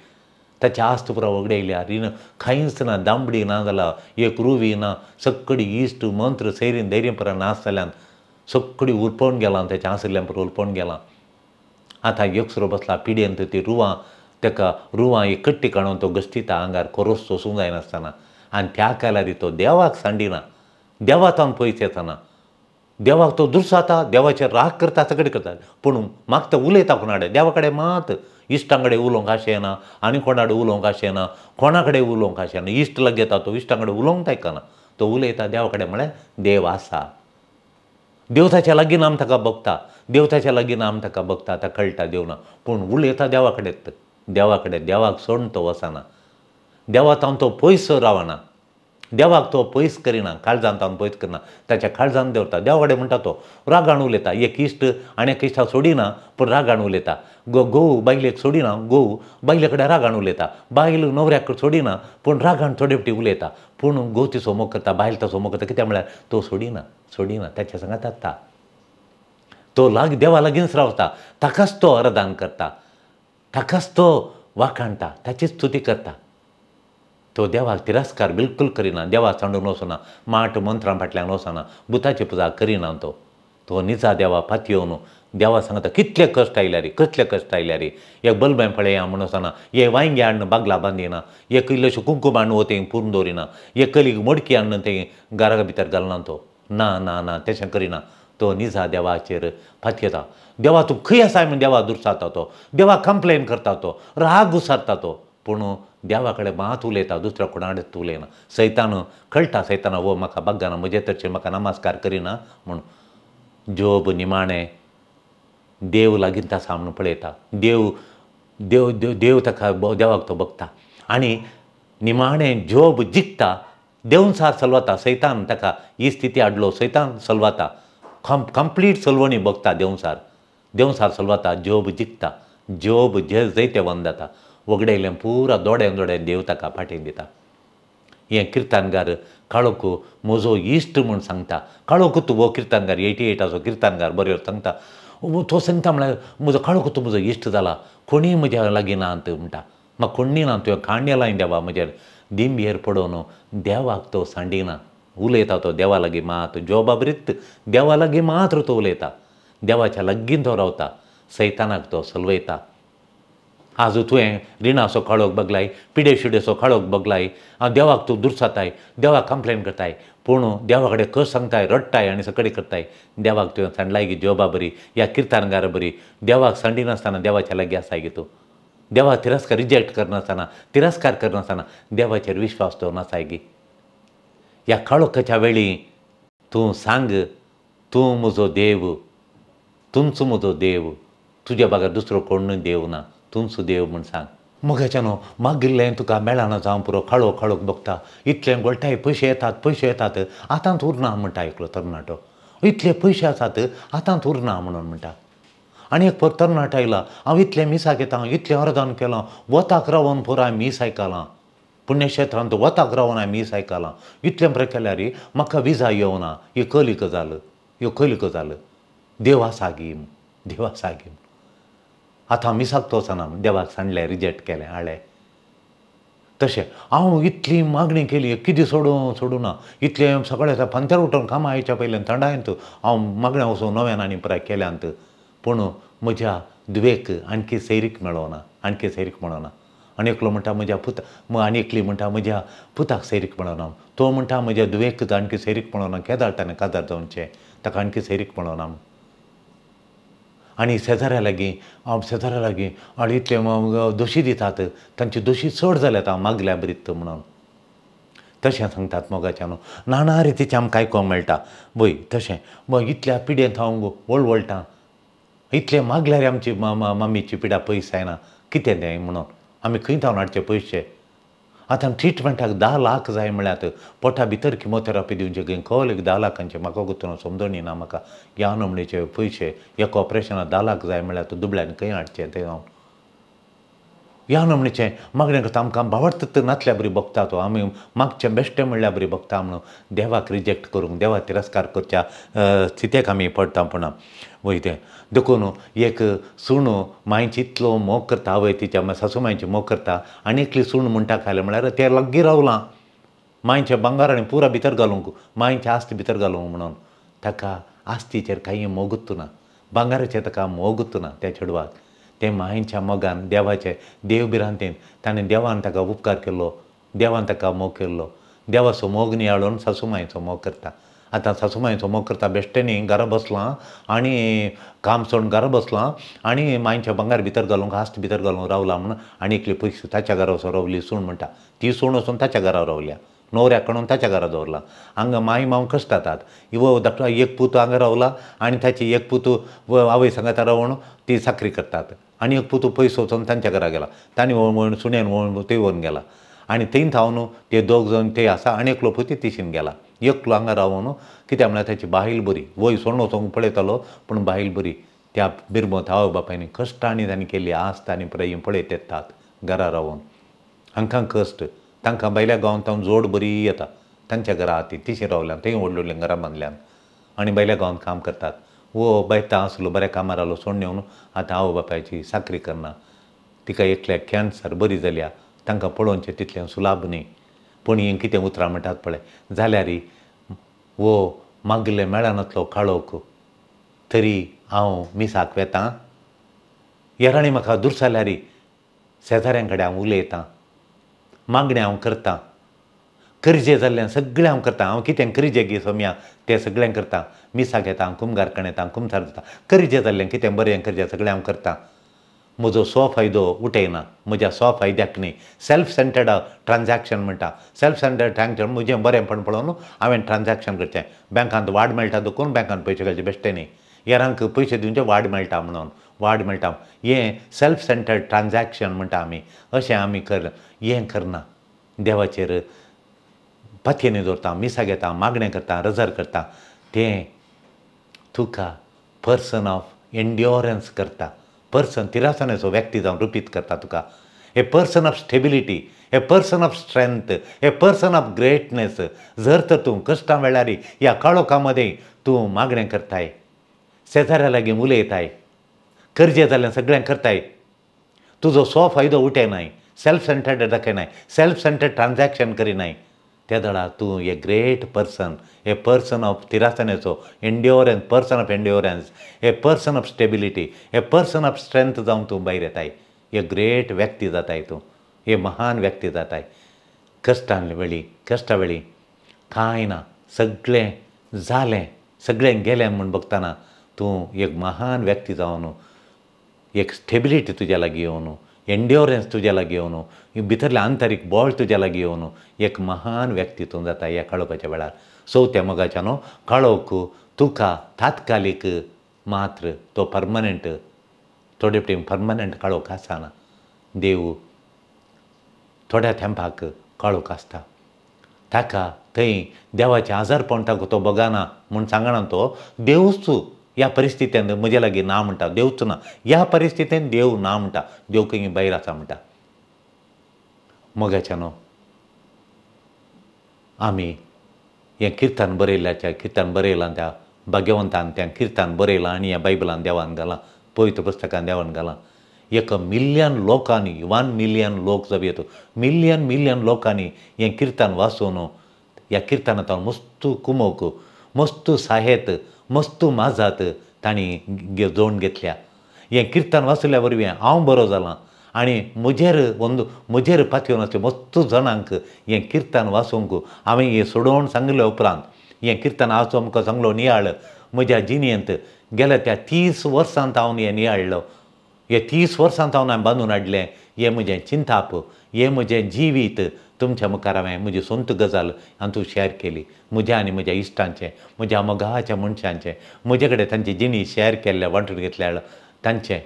ताच्या आस्त पुरा ओगडायल्या. रीण कांयच ना, दांबडी ना जाला, एक रुवी ना, सगळी इश्ट मंत्र सैरीन धैर्य पुरा नाश जाल्यान सगळी उरपोवन गेलां, ताच्या आशिल्ल्यान पुरा उरपोवन गेलां. आतां एकसुरो बसला पिडेन ती रुवां ताका रुवां एक कट्टी काडून तो गश्टिता आंगार कोरोस सोसूंक जायनासतना. आनी त्या काळार तो देवाक सांडिना, देवा तावन पयस येतना, देवाक तो दुरसाता, देवाचेर राग करता, सगळें करता. पूण म्हाका तो उलयता कोणा कडेन, देवा कडेन मात इश्टां कडेन उलोवंक आशें येना, आनी कोणा कडेन उलोवंक आशें येना, कोणा कडेन उलोवंक आशें येना. इश्ट लागीं येता तो इश्टां कडेन उलोवंक आयकना, तो उलयता देवा कडेन म्हळ्यार देव आसा, देव ताच्या लागीं नाम ताका बगता, देव ताच्या लागीं नाम ताका बगता, आतां कळटा देव ना. पूण उलयता देवा कडेन, देवा कडेन, देवाक सोडून तो वचना, देवा तावन तो पयस रावना, देवाक तो पयस करिना, काळजान तावन पयस करिना, ताच्या काळजान दवरता. देवा कडेन म्हणटा तो रागान उलयता, एक इश्ट आनी एक इश्टाक सोडिना पूण रागान उलयता. घोव बायलेक सोडिना, घोव बायले कडेन रागान उलयता, बायल न्हवऱ्याक सोडिना पूण रागान थोडे फावटी उलयता. पूण घोव तिचो मोग करता, बायल ताचो मोग करता, कित्याक म्हळ्यार तो सोडिना, सोडिना ताच्या सांगात आसता, तो लाग देवा लागींच रावता, ताकाच तो आराधन करता, ताकाच तो वाखाणटा, ताची स्तुती करता. तो देवाक तिरस्कार बिलकुल करिना, देवाक सांडून वचना, माट मंत्रां फाटल्यान वचना, भुताची पुजा करिना. तो तो निजा देवा पातयेवन देवा सांगता कितले कश्ट आयल्यार, कसले कश्ट आयल्यार, एक बलबें पळया म्हूण वचना, हे वांयगे हाडून बागला बांदिना, एक इल्लेशें कुंकूम हाडून तें पुरून दवरिना, एक कलीक मडकी हाडून तें घरा भितर घालना. तो ना ना ना तशें करिना, तो निजा देवाचेर पातयेता. देवा तूं खंय आसा म्हूण देवा दुरसाता, तो देवा कंप्लेन करता, तो राग उसारता तो. पूण देवा कडेन मात उलयता, दुसऱ्या कोणा कडेन उलयना. सैतान कळटा, सैतान हो म्हाका बाग्गाना, म्हजे तरेचे म्हाका नमस्कार करिना म्हूण. जोब निमाणें देव लागीं आसा म्हूण पळयता, देव देव देव देव ताका देवाक तो बगता आनी निमाणें जोब जिखता, देवसार सलवता. सैतान ताका ही स्थिती हाडलो, सैतान सलवता, कंप्लीट सलवणी बगता, देवसार देवसार सलवता. जोब जिखता, जोब जे जैतेवंत जाता, वगडायलें पुरा दोड्यान दोड्यान देव ताका फाटीं दिता. हें किर्तनगार काळोख म्हजो इश्ट म्हूण सांगता. काळोख तूं हो किर्तनगार 88 किर्तनगार बरो सांगता. तो सांगता म्हळ्यार म्हजो काळोख तूं म्हजो इश्ट जाला, कोणीय म्हज्या लागीं ना म्हणटा, म्हाका कोणी ना, तुवें कांडे लायन देवा म्हजेर दिंबेर पडोवन. देवाक तो सांडिना, उलयता तो देवा लागीं मात, जोबा बरीत देवा लागीं मात्र तो उलयता, देवाच्या लागीं तो रावता, सैतानाक तो सलवयता. आज तुवें रिणाचो काळोख बगलाय, पिडे शिडेचो काळोख बगलाय, देवाक तूं दुर्साताय, देवाक कंप्लेन करताय, पूण देवा कडेन कस सांगताय, रडटाय आनी सगळें करताय. देवाक तुवें सांडलाय गी जोबा बरी या किर्तनगारा बरी, देवाक सांडिनासतना देवाच्या लागीं आसाय गी तूं. देवाक तिरस्कार रिजेक्ट करनासतना, तिरस्कार करनासतना देवाचेर विश्वास दवरून आसाय गी. ह्या काळोखाच्या वेळी तूं सांग, तूं म्हजो देव, तूंच म्हजो देव, तुज्या बगर दुसरो कोणूय देव ना, तूंच देव म्हूण सांग. मोगाच्यानो मागिल्लें तुका मेळना जावं पुरो, काळोख काळोख बगता, इतलें गोळटाय, पयशे येतात पयशे येतात, आतांत उरना म्हणटा एकलो तरणाटो. इतले पयशे आसात आतांत उरना म्हणून म्हणटा. आनी एक पर तरणाटो आयला, हांव इतलें मिसाक येता, इतलें अर्दान केलां, वताक रावन पुरो हांवें मीस आयकलां, पुण्यक्षेत्रांत वताक रावन हांवें मीस आयकलां, इतलें बरें केल्यार म्हाका विजा येवना, ही कली गजाल, ह्यो कली गजाल. देव आसा गी, देव आसा गी. आतां मिसाक तो वचना, देवाक सांडलें, रिजेक्ट केलें, हाडलें. तशें हांव इतली मागणी केली, कितें सोडूं सोडूं ना, इतलें सगळें फांत्यार उठून कामां आयच्या पयल्यान थंडायंत हांव मागण्या वचून नव्यान आनी पुराय केल्यांत, पूण म्हज्या धुवेक आणखी सैरीक मेळोना, आणखी सैरीक मेळोना. आनी एकलो म्हणटा म्हज्या पुता, आनी एकली म्हणटा म्हज्या पुताक सैरीक मेळोना, तो म्हणटा म्हज्या धुवेक आणखी सैरीक मेळोना, केदार ताणें काजार जावचें, ताका आणखी सैरीक मेळोना. आनी शेजाऱ्या लागीं, हांव शेजाऱ्या लागीं आनी इतले दोशी दितात, तांची दोशी चड जाल्यात हांव मागल्या बरीत म्हणून तशें सांगतात. मोगाच्यानो नाना रितीचें आमकां आयकूंक मेळटा. वय तशें मग इतल्या पिड्येंत हांव वळवळटां, इतलें मागल्यार आमची मम्मीची पिडा पयस जायना, कितें तें म्हणून आमी खंय धांवन हाडचे पयशे. आतां ट्रिटमेंटाक 10 लाख जाय म्हळ्यार पोटा भितर किमोथेरपी दिवचे खंय कवल 10 लाखांचे म्हाका गुतून समजणी ना म्हाका. ह्या नमणेचे पयशे एका ऑपरेशनाक 10 लाख जाय म्हळ्यार दुबळ्यान खंय हाडचे तें हांव ह्या नमणेचें मागणें करता. आमकां बावडत नातल्या बरी बगता तो, आमी मागचें बेश्टें म्हणल्यार बरी बगता म्हणून देवाक रिजेक्ट करूंक, देवाक तिरस्कार करच्या स्थितेक आमी पडटा. पूण वय तें देखून एक सूण मांयची इतलो मोग करता, आवय तिच्या सासू मांयची मोग करता, आनी एकली सूण म्हणटा खायलें म्हळ्यार तें लागीं रावलां मांयचें भांगर आनी पुरा भितर घालूंक, मांयचें आस्त भितर घालूंक म्हणून. ताका आस्तीचेर कांय मोगूच ना, भांगराचेर ताका मोगूच ना त्या चेडवाक. तें मांयच्या मोगान, देवाचे देव भिरांतेन ताणें देवान ताका उपकार केलो, देवान ताका मोग केल्लो, देवाचो मोग नियाळून सासू मांयचो मोग करता. आतां सासू मांयचो मोग करता बेश्टेंनी घरा बसलां आनी काम सोडून घरा बसलां आनी मांयच्या भांगर भितर घालूंक, आस्त भितर घालूंक रावलां म्हणून आनी एकली पयशे ताच्या घरा वचून रावली सूण म्हणटा. ती सूण वचून ताच्या घरा रावल्या, न्हवऱ्याक कडून ताच्या घरा दवरला. हांगा माय मांव कश्ट जातात, इवो धाकटो एक पूत हांगा रावला आनी ताची एक पूत आवय सांगाता रावून ती साकरी करतात, आनी एक पूत पयस वचून तांच्या घरा गेला, तांणी वळून सुण्यान वळून थंय व्हरून गेला आनी थंय थावन ते दोग जाण ते आसा आनी एकलो पूत तिशीन गेला. एकलो हांगा रावून कित्याक म्हळ्यार ताची बायल बरी, वय सोडून वचूंक पळयतालो पूण बायल बरी. त्या बिरमत आवय बापायनी कश्टांनी तांणी केल्ली आस्त आनी प्रेम पळयत येतात घरा रावून. हांकां कश्ट, तांकां भायल्या गांवांत तावन जोड बरी येता, तांच्या घरा ती तिशी रावल्यान, थंय व्हडली व्हडलीं घरां बांदल्यान आनी भायल्या गांवांत काम करतात. वो बायता आसलो बऱ्या कामार आलो सोडून येवन आतां आवय बापायची साकरी करना, तिका एकल्याक कॅन्सर बरी जाल्या, तांकां पळोवचें तितलें सुलाभ न्ही. पूण हीं कितें उतरां म्हणटात पळय जाल्यार वो मागिल्लें मेळनातलो काळोख तरी हांव मिसाक वेतां, येराणी म्हाका दुरसाल्यार शेजाऱ्यां कडेन हांव उलयतां, मागणें हांव करतां, करजे जाल्ल्यान सगळें हांव करतां. हांव कितें करजे गी सोम्या तें सगळें करतां, मिसाक येता, कुमगारकण येता, कुमसार जाता, करजे जाल्ल्यान कितें बरें करजें सगळें हांव करतां. म्हजो स्व फायदो उठयना, म्हज्या स्व फायद्याक न्ही. सेल्फ सेंटर्ड ट्रान्जॅक्शन म्हणटा, सेल्फ सेंटर्ड ट्रान्जॅक्शन म्हजें बरेंपण पळोवन हांवें ट्रान्जॅक्शन करचें. बँकांत वाड मेळटा देखून बँकांत पयशे घालचे बेश्टे न्ही, हेरांक पयशे दिवचे वाड मेळटा म्हणून, वाड मेळटा. हें सेल्फ सेंटर्ड ट्रान्जॅक्शन म्हणटा आमी, अशें आमी हें करना. देवाचेर पातयेनी दवरता, मिसाक येता, मागणें करता, रजर करता, तें तुका पर्सन ऑफ एन्ड्योरन्स करता, पर्सन तिरासनेचो व्यक्ती जावन रुपीत करता तुका. A person of stability, a person of strength, a person of greatness. जर तर तूं कश्टां वेळार ह्या काळोखा मदें तूं मागणें करताय, शेजाऱ्या लागीं उलयताय, करजें जाल्यार सगळें करताय, तुजो स्व फायदो उठयनाय, सेल्फ सेंटर्ड दाखयनाय, सेल्फ सेंटर्ड ट्रान्जॅक्शन करिनाय, त्या दळा तूं a great person, a person of तिरासनेचो endurance, person of endurance, a person of stability, a person of strength जावन तूं भायर येताय. एक ग्रेट व्यक्ती जाताय तूं, एक महान व्यक्ती जाताय. कश्टां वेळी, कश्टा वेळी कांय ना, सगळें जालें, सगळें गेलें म्हूण बघतना तूं एक महान व्यक्ती जावन, एक स्टेबिलिटी तुज्या लागीं येवन, एन्ड्योरन्स तुज्या लागीं येवन, भितरलें आंतरीक बळ तुज्या लागीं येवन एक महान व्यक्ती तूं जाता ह्या काळोखाच्या वेळार. चवथ्या मोगाच्या न्हू काळोख तुका तात्कालीक मात्र, तो परमनंट, थोडे टायम परमनंट काळोख आसना. देव थोड्या तेंपाक काळोख आसता. ताका थंय देवाचें आजारपण ताका तो बगाना म्हूण सांगना, तो देवूच ह्या परिस्थितीन म्हजे लागीं ना म्हणटा, देवच ना ह्या परिस्थितीन, देव ना म्हणटा, देव खंय भायर आसा म्हणटा. मोगाच्या न्हू आमी हें किर्तन बरयल्ल्याच्या, किर्तन बरयलां त्या भाग्यवंतान, त्या किर्तन बरयलां आनी ह्या बायबलान देवान घालां, पवित्र पुस्तकान देवान घालां. एक मिलियन लोकांनी, 1 मिलियन लोक जावं येता, मिलियन मिलियन लोकांनी हें किर्तन वाचून ह्या किर्तनांत मस्त कुमोक, मस्त साहेत, मस्त माजात तांणी जोडून घेतल्या. हें किर्तन वाचल्या वरवीं हांव बरो जालां आनी म्हजेर म्हजेर पातयेवन आसले मस्त जाणांक हें किर्तन वाचूंक हांवें हें सोडोवन सांगले उपरांत, हें किर्तन आज आमकां सांगलो नियाळ म्हज्या जिणेंत गेल्या त्या 30 वर्सांत हांव हें नियाळ्ळो. हे 30 वर्सांत हांव हांवें बांदून हाडलें. हें म्हजें चिंताप, हें म्हजें जिवीत तुमच्या मुखार हांवें म्हजी सोंत गजाल हांतूं शेअर केली. म्हज्या आनी म्हज्या इश्टांचें, म्हज्या मोगाच्या मनशांचें, म्हजे कडेन तांची जिणी शेअर केल्ल्या, वांटून घेतल्या तांचें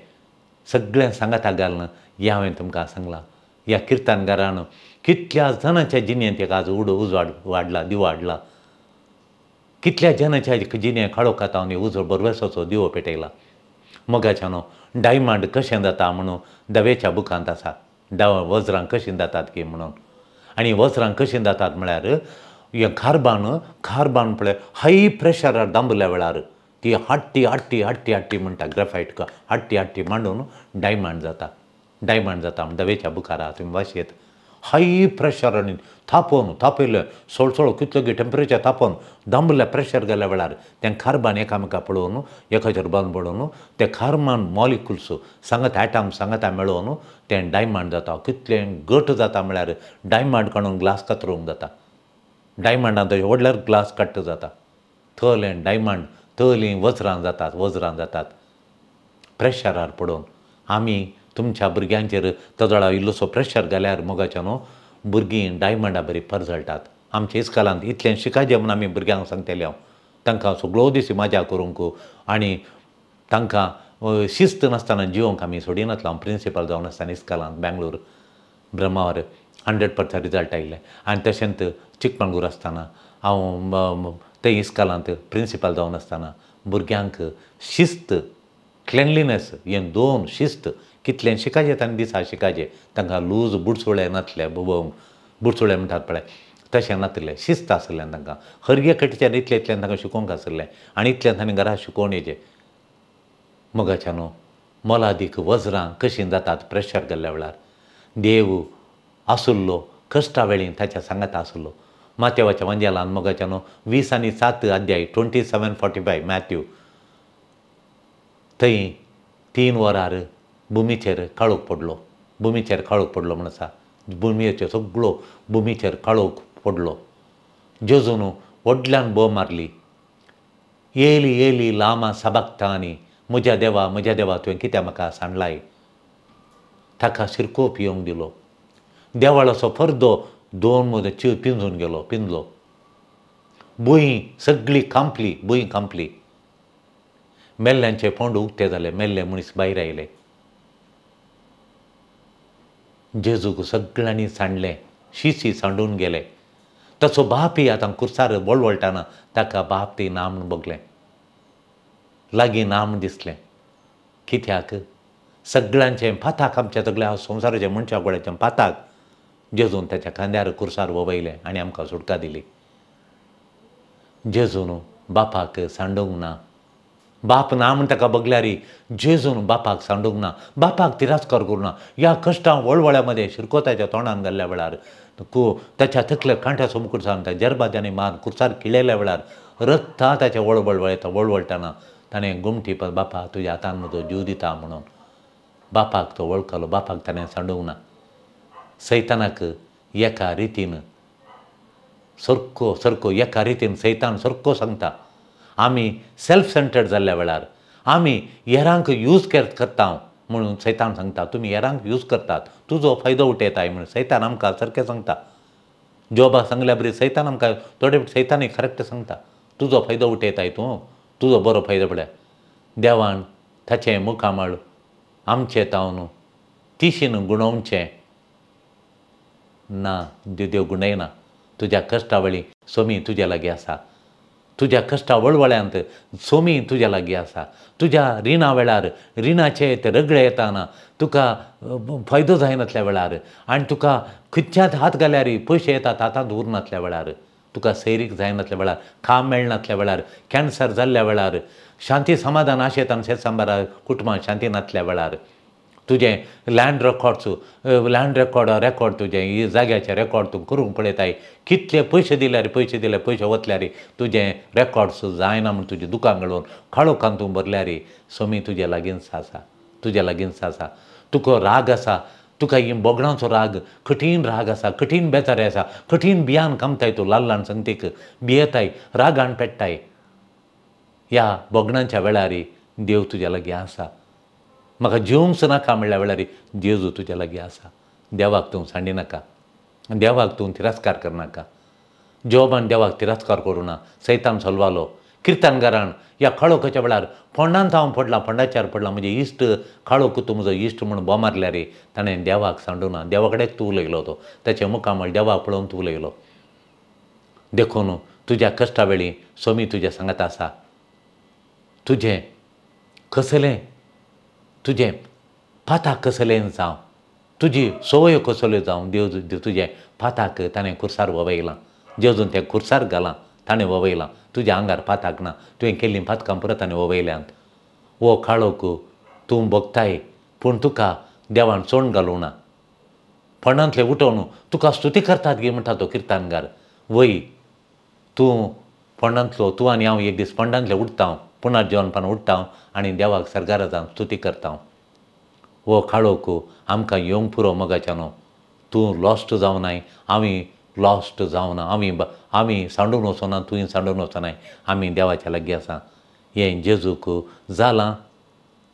सगळें सांगाता घालून हें हांवें तुमकां सांगलां. ह्या किर्तनकारान कितल्या जाणांच्या जिणेंत एक आज उजवाड वाडला, दिवो हाडला. कितल्या जाणांच्या जिणें काळोखांत हांव उजो बरवेसाचो दिवो पेटयला. मोगाच्या न्हू डायमंड कशें जाता म्हणून दवेच्या बुकांत आसा, वज्रां कशीं जातात की म्हणून. आनी वज्रां कशीं जातात म्हळ्यार हें कार्बन, कार्बन पळय हाय प्रेशरार दामल्या वेळार ती हाडटी हाडटी हाडटी हाडटी म्हणटा, ग्रेफायट हाडटी हाडटी मांडून डायमंड जाता, डायमंड जाता म्हण दवेच्या बुकार आहा, तुमी वाचयत. हाय प्रेशर आनी तापोवन तापयलें सोळसोळ कितलो टेम्परेचर तापोवन दामल्या प्रेशर गेल्या वेळार तें कार्बन एकामेका पळोवन एकाचेर बांद पळोवन ते कार्बन मॉलिक्युल्स सांगत एटम सांगता मेळोवन तें डायमंड जाता. कितलें घट जाता म्हळ्यार डायमंड काडून ग्लास कातरूंक जाता. डायमंडान तशें व्हडल्यार ग्लास काडटा जाता. थलें डायमंड, तलीं वज्रां जातात, वज्रां जातात प्रेशरार पडून. आमी तुमच्या भुरग्यांचेर तजळा इल्लोसो प्रेशर घाल्यार मोगाच्या न्हू भुरगीं डायमंडा बरी परजळटात. आमच्या इस्कालांत इतलें शिकाजें म्हूण आमी भुरग्यांक सांगतले हांव, तांकां सगळो दीस मजा करूंक आनी तांकां शिस्त नासतना जिवंक आमी सोडिनातलो. हांव प्रिंसिपल जावन आसतना इस्कालांत बेंगलोर ब्रह्मावर 100% रिजल्ट आयिल्ले. आनी तशेंच चिकमंगळूर आसतना हांव थंय इस्कालांत प्रिंसिपल जावन आसतना भुरग्यांक शिस्त, क्लेनलीनेस हें दोन शिस्त कितलें शिकाजें तांणी दिसा शिकाजें. तांकां लूज बुडसुळे नासले, बुडसुळे म्हणटात पळय तशें नासलें, शिस्त आसलें तांकां. हर एक टिचर इतलें इतलें तांकां शिकोवंक आसलें आनी इतलें तांणी घरा शिकोवन येचें. मोगाच्या न्हू मोलादीक वज्रां कशीं जातात प्रेशर गेल्ल्या वेळार. देव आसुल्लो कश्टा वेळी ताच्या सांगाता आसुल्लो. मातेवाच्या वंजेलान मोगाच्या न्हू 20 आनी 7 अध्याय 27:45 मॅथ्यू थंय 3 वरार भुमीचेर काळोख पडलो. भुमीचेर काळोख पडलो म्हण आसा, भुमयेचेर सगळो भुमीचेर काळोख पडलो. जेजून व्हडल्यान बोव मारली, येयली येयली लामा सबकतानी, म्हज्या देवा म्हज्या देवा तुवें कित्याक म्हाका सांडलाय. ताका शिरको पिवंक दिलो. देवाळाचो पर्दो 2 मदें चिर पिंजून गेलो, पिंजलो. भूंय सगळी कांपली, भूंय कांपली. मेल्ल्यांचे फोंड उक्ते जाले, मेल्ले मनीस भायर आयले. जेजूक सगळ्यांनी सांडलें, शिशी सांडून गेले. तसो बापय आतां कुर्सार वळवळटाना ताका बाप ती ना म्हूण बगलें, लागीं ना म्हूण दिसलें. कित्याक सगळ्यांचें पाताक, आमच्या सगळ्या संवसाराचें मनशा गोळ्याचें पाताक जेजून ताच्या खांद्यार कुर्सार वळयलें आनी आमकां सुटका दिली. जेजून बापाक सांडूंक ना. बाप ना म्हूण ताका बगल्यारी जेजून बापाक सांडूंक ना, बापाक तिरस्कार करूं ना. ह्या कश्टां वळवळ्या मदें शिरको ताच्या तोंडान घाल्ल्या वेळार, ताच्या तकले कांट्याचो मुकुट जावन त्या जरबाद्यांनी मार कुर्सार किळयल्या वेळार रक्ता ताच्या वळवळ वळवळटाना ताणें गुमटी बापा तुज्या हातान म्हजो जीव दिता म्हणून बापाक तो वळखलो, बापाक ताणें सांडूंक ना. सैतानाक एका रितीन सारको सारको एका रितीन सैतान सारको सांगता, आमी सेल्फ सेंटर्ड जाल्ल्या वेळार आमी हेरांक यूज करता म्हणून सैतान सांगता, तुमी हेरांक यूज करतात, तुजो फायदो उठयताय म्हणून सैतान आमकां सारकें सांगता. जोबा सांगल्या बरी सैतान आमकां थोडे सैतानय करेक्ट सांगता, तुजो फायदो उठयताय तूं, तुजो बरो फायदो पळय. देवान ताचें मुखामळ आमचें तावन तिशीन गुणोवचें ना, देव गुणयना. तुज्या कश्टा वेळी सोमी तुज्या लागीं आसा, तुज्या कश्टा वळवळ्यांत सोमी तुज्या लागीं आसा, तुज्या रिणा वेळार रिणाचे ते रगडे येताना तुका फायदो जायनातल्या वेळार आनी तुका खंयच्यात हात घाल्यार पयशे येतात हातांत उरनातल्या वेळार, तुका सैरीक जायनातल्या वेळार, काम मेळनातल्या वेळार, कॅन्सर जाल्ल्या वेळार, शांती समाधान आशेतान शेतसांबारा कुटुंबान शांती नातल्या वेळार, तुजें लँड रेकॉर्ड्स लँड रेकॉर्ड तुजें जाग्याचें रेकॉर्ड तूं करूंक पळयताय, कितले पयशे दिल्यार पयशे दिल्यार पयशे वतल्यार तुजें रेकॉर्ड्स जायना म्हूण तुजें दुकान घालून काळोखान तूं भरल्यार सोमी तुज्या लागींच आसा, तुज्या लागींच आसा. तुका राग आसा, तुका ही बोगणांचो राग, कठीण राग आसा, कठीण बेजारी आसा, कठीण भियान कामताय तूं, ल्हान ल्हान संगतीक भियेताय, रागान पेट्टाय. ह्या बोगणांच्या वेळार देव तुज्या लागीं आसा. म्हाका जिवंक नाका म्हणल्या वेळार जेजू तुज्या लागीं आसा. देवाक तूं सांडिनाका, देवाक तूं तिरस्कार करनाका. जोबान देवाक तिरस्कार करूं ना, सैतान सलवालो. किर्तनगारान ह्या काळोखाच्या वेळार फोंडांत हांव पडलां, फोंडाच्यार पडलां, म्हजे इश्ट काळोख तूं म्हजो इश्ट म्हूण बोमारल्यार ताणें देवाक सांडूं ना, देवा कडेन तूं उलयलो, तो ताचें मुखामळ देवाक पळोवन तूं उलयलो. देखून तुज्या कश्टा वेळी सोमी तुज्या सांगात आसा. तुजें कसलें, तुजें पाताक कसलें जावं, तुजी संवयो कसल्यो जावं, देव तुजें पाताक ताणें खुर्सार ववयलां, जेजून तें खुर्सार घालां, ताणें ववयलां, तुज्या आंगार पाताक ना, तुवें केल्लीं पातकां परत ताणें ववयल्यांत. हो काळोख तूं भोगताय पूण तुका देवान सोण घालूं ना. फोंडांतलें उठोवन तुका स्तुती करतात गे म्हणटा तो किर्तनगार. वय तूं फोंडांतलो, तूं आनी हांव एक दीस फोंडांतलें उठता, पुनर्जीवनपण उठता आनी देवाक सरगारा जावन स्तुती करता. हो काळोख आमकां येवंक पुरो मोगाच्यानो. तूं लॉस्ट जावनाय, आमी लॉस्ट जावना, आमी सांडून वचोना, तुवें सांडून वचनाय, आमी देवाच्या लागीं आसा. हें जेजूक जालां.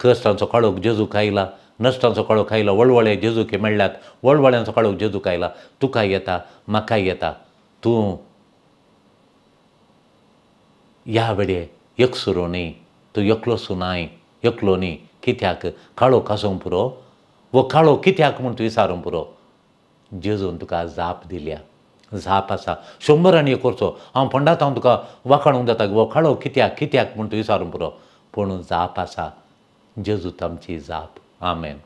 कश्टांचो काळोख जेजूक आयला, नश्टांचो काळोख आयला, वळवळे जेजूक मेळ्ळ्यात, वळवळ्यांचो काळोख जेजूक आयला. तुका येता, म्हाकाय येता. तूं ह्या वेळे एकसुरो न्ही, तूं एकलोसो नाय, एकलो न्ही. कित्याक काळोख आसूंक पुरो, वो काळोख कित्याक म्हूण तूं विचारूंक पुरो. जेजून तुका जाप दिल्या, जाप आसा. 101 वर्सो हांव फोंडांत हांव तुका वाखाणूंक जाता, वो काळोख कित्याक कित्याक म्हूण तूं विचारूंक पुरो, पूण जाप आसा. जेजू आमची जाप. आमेन.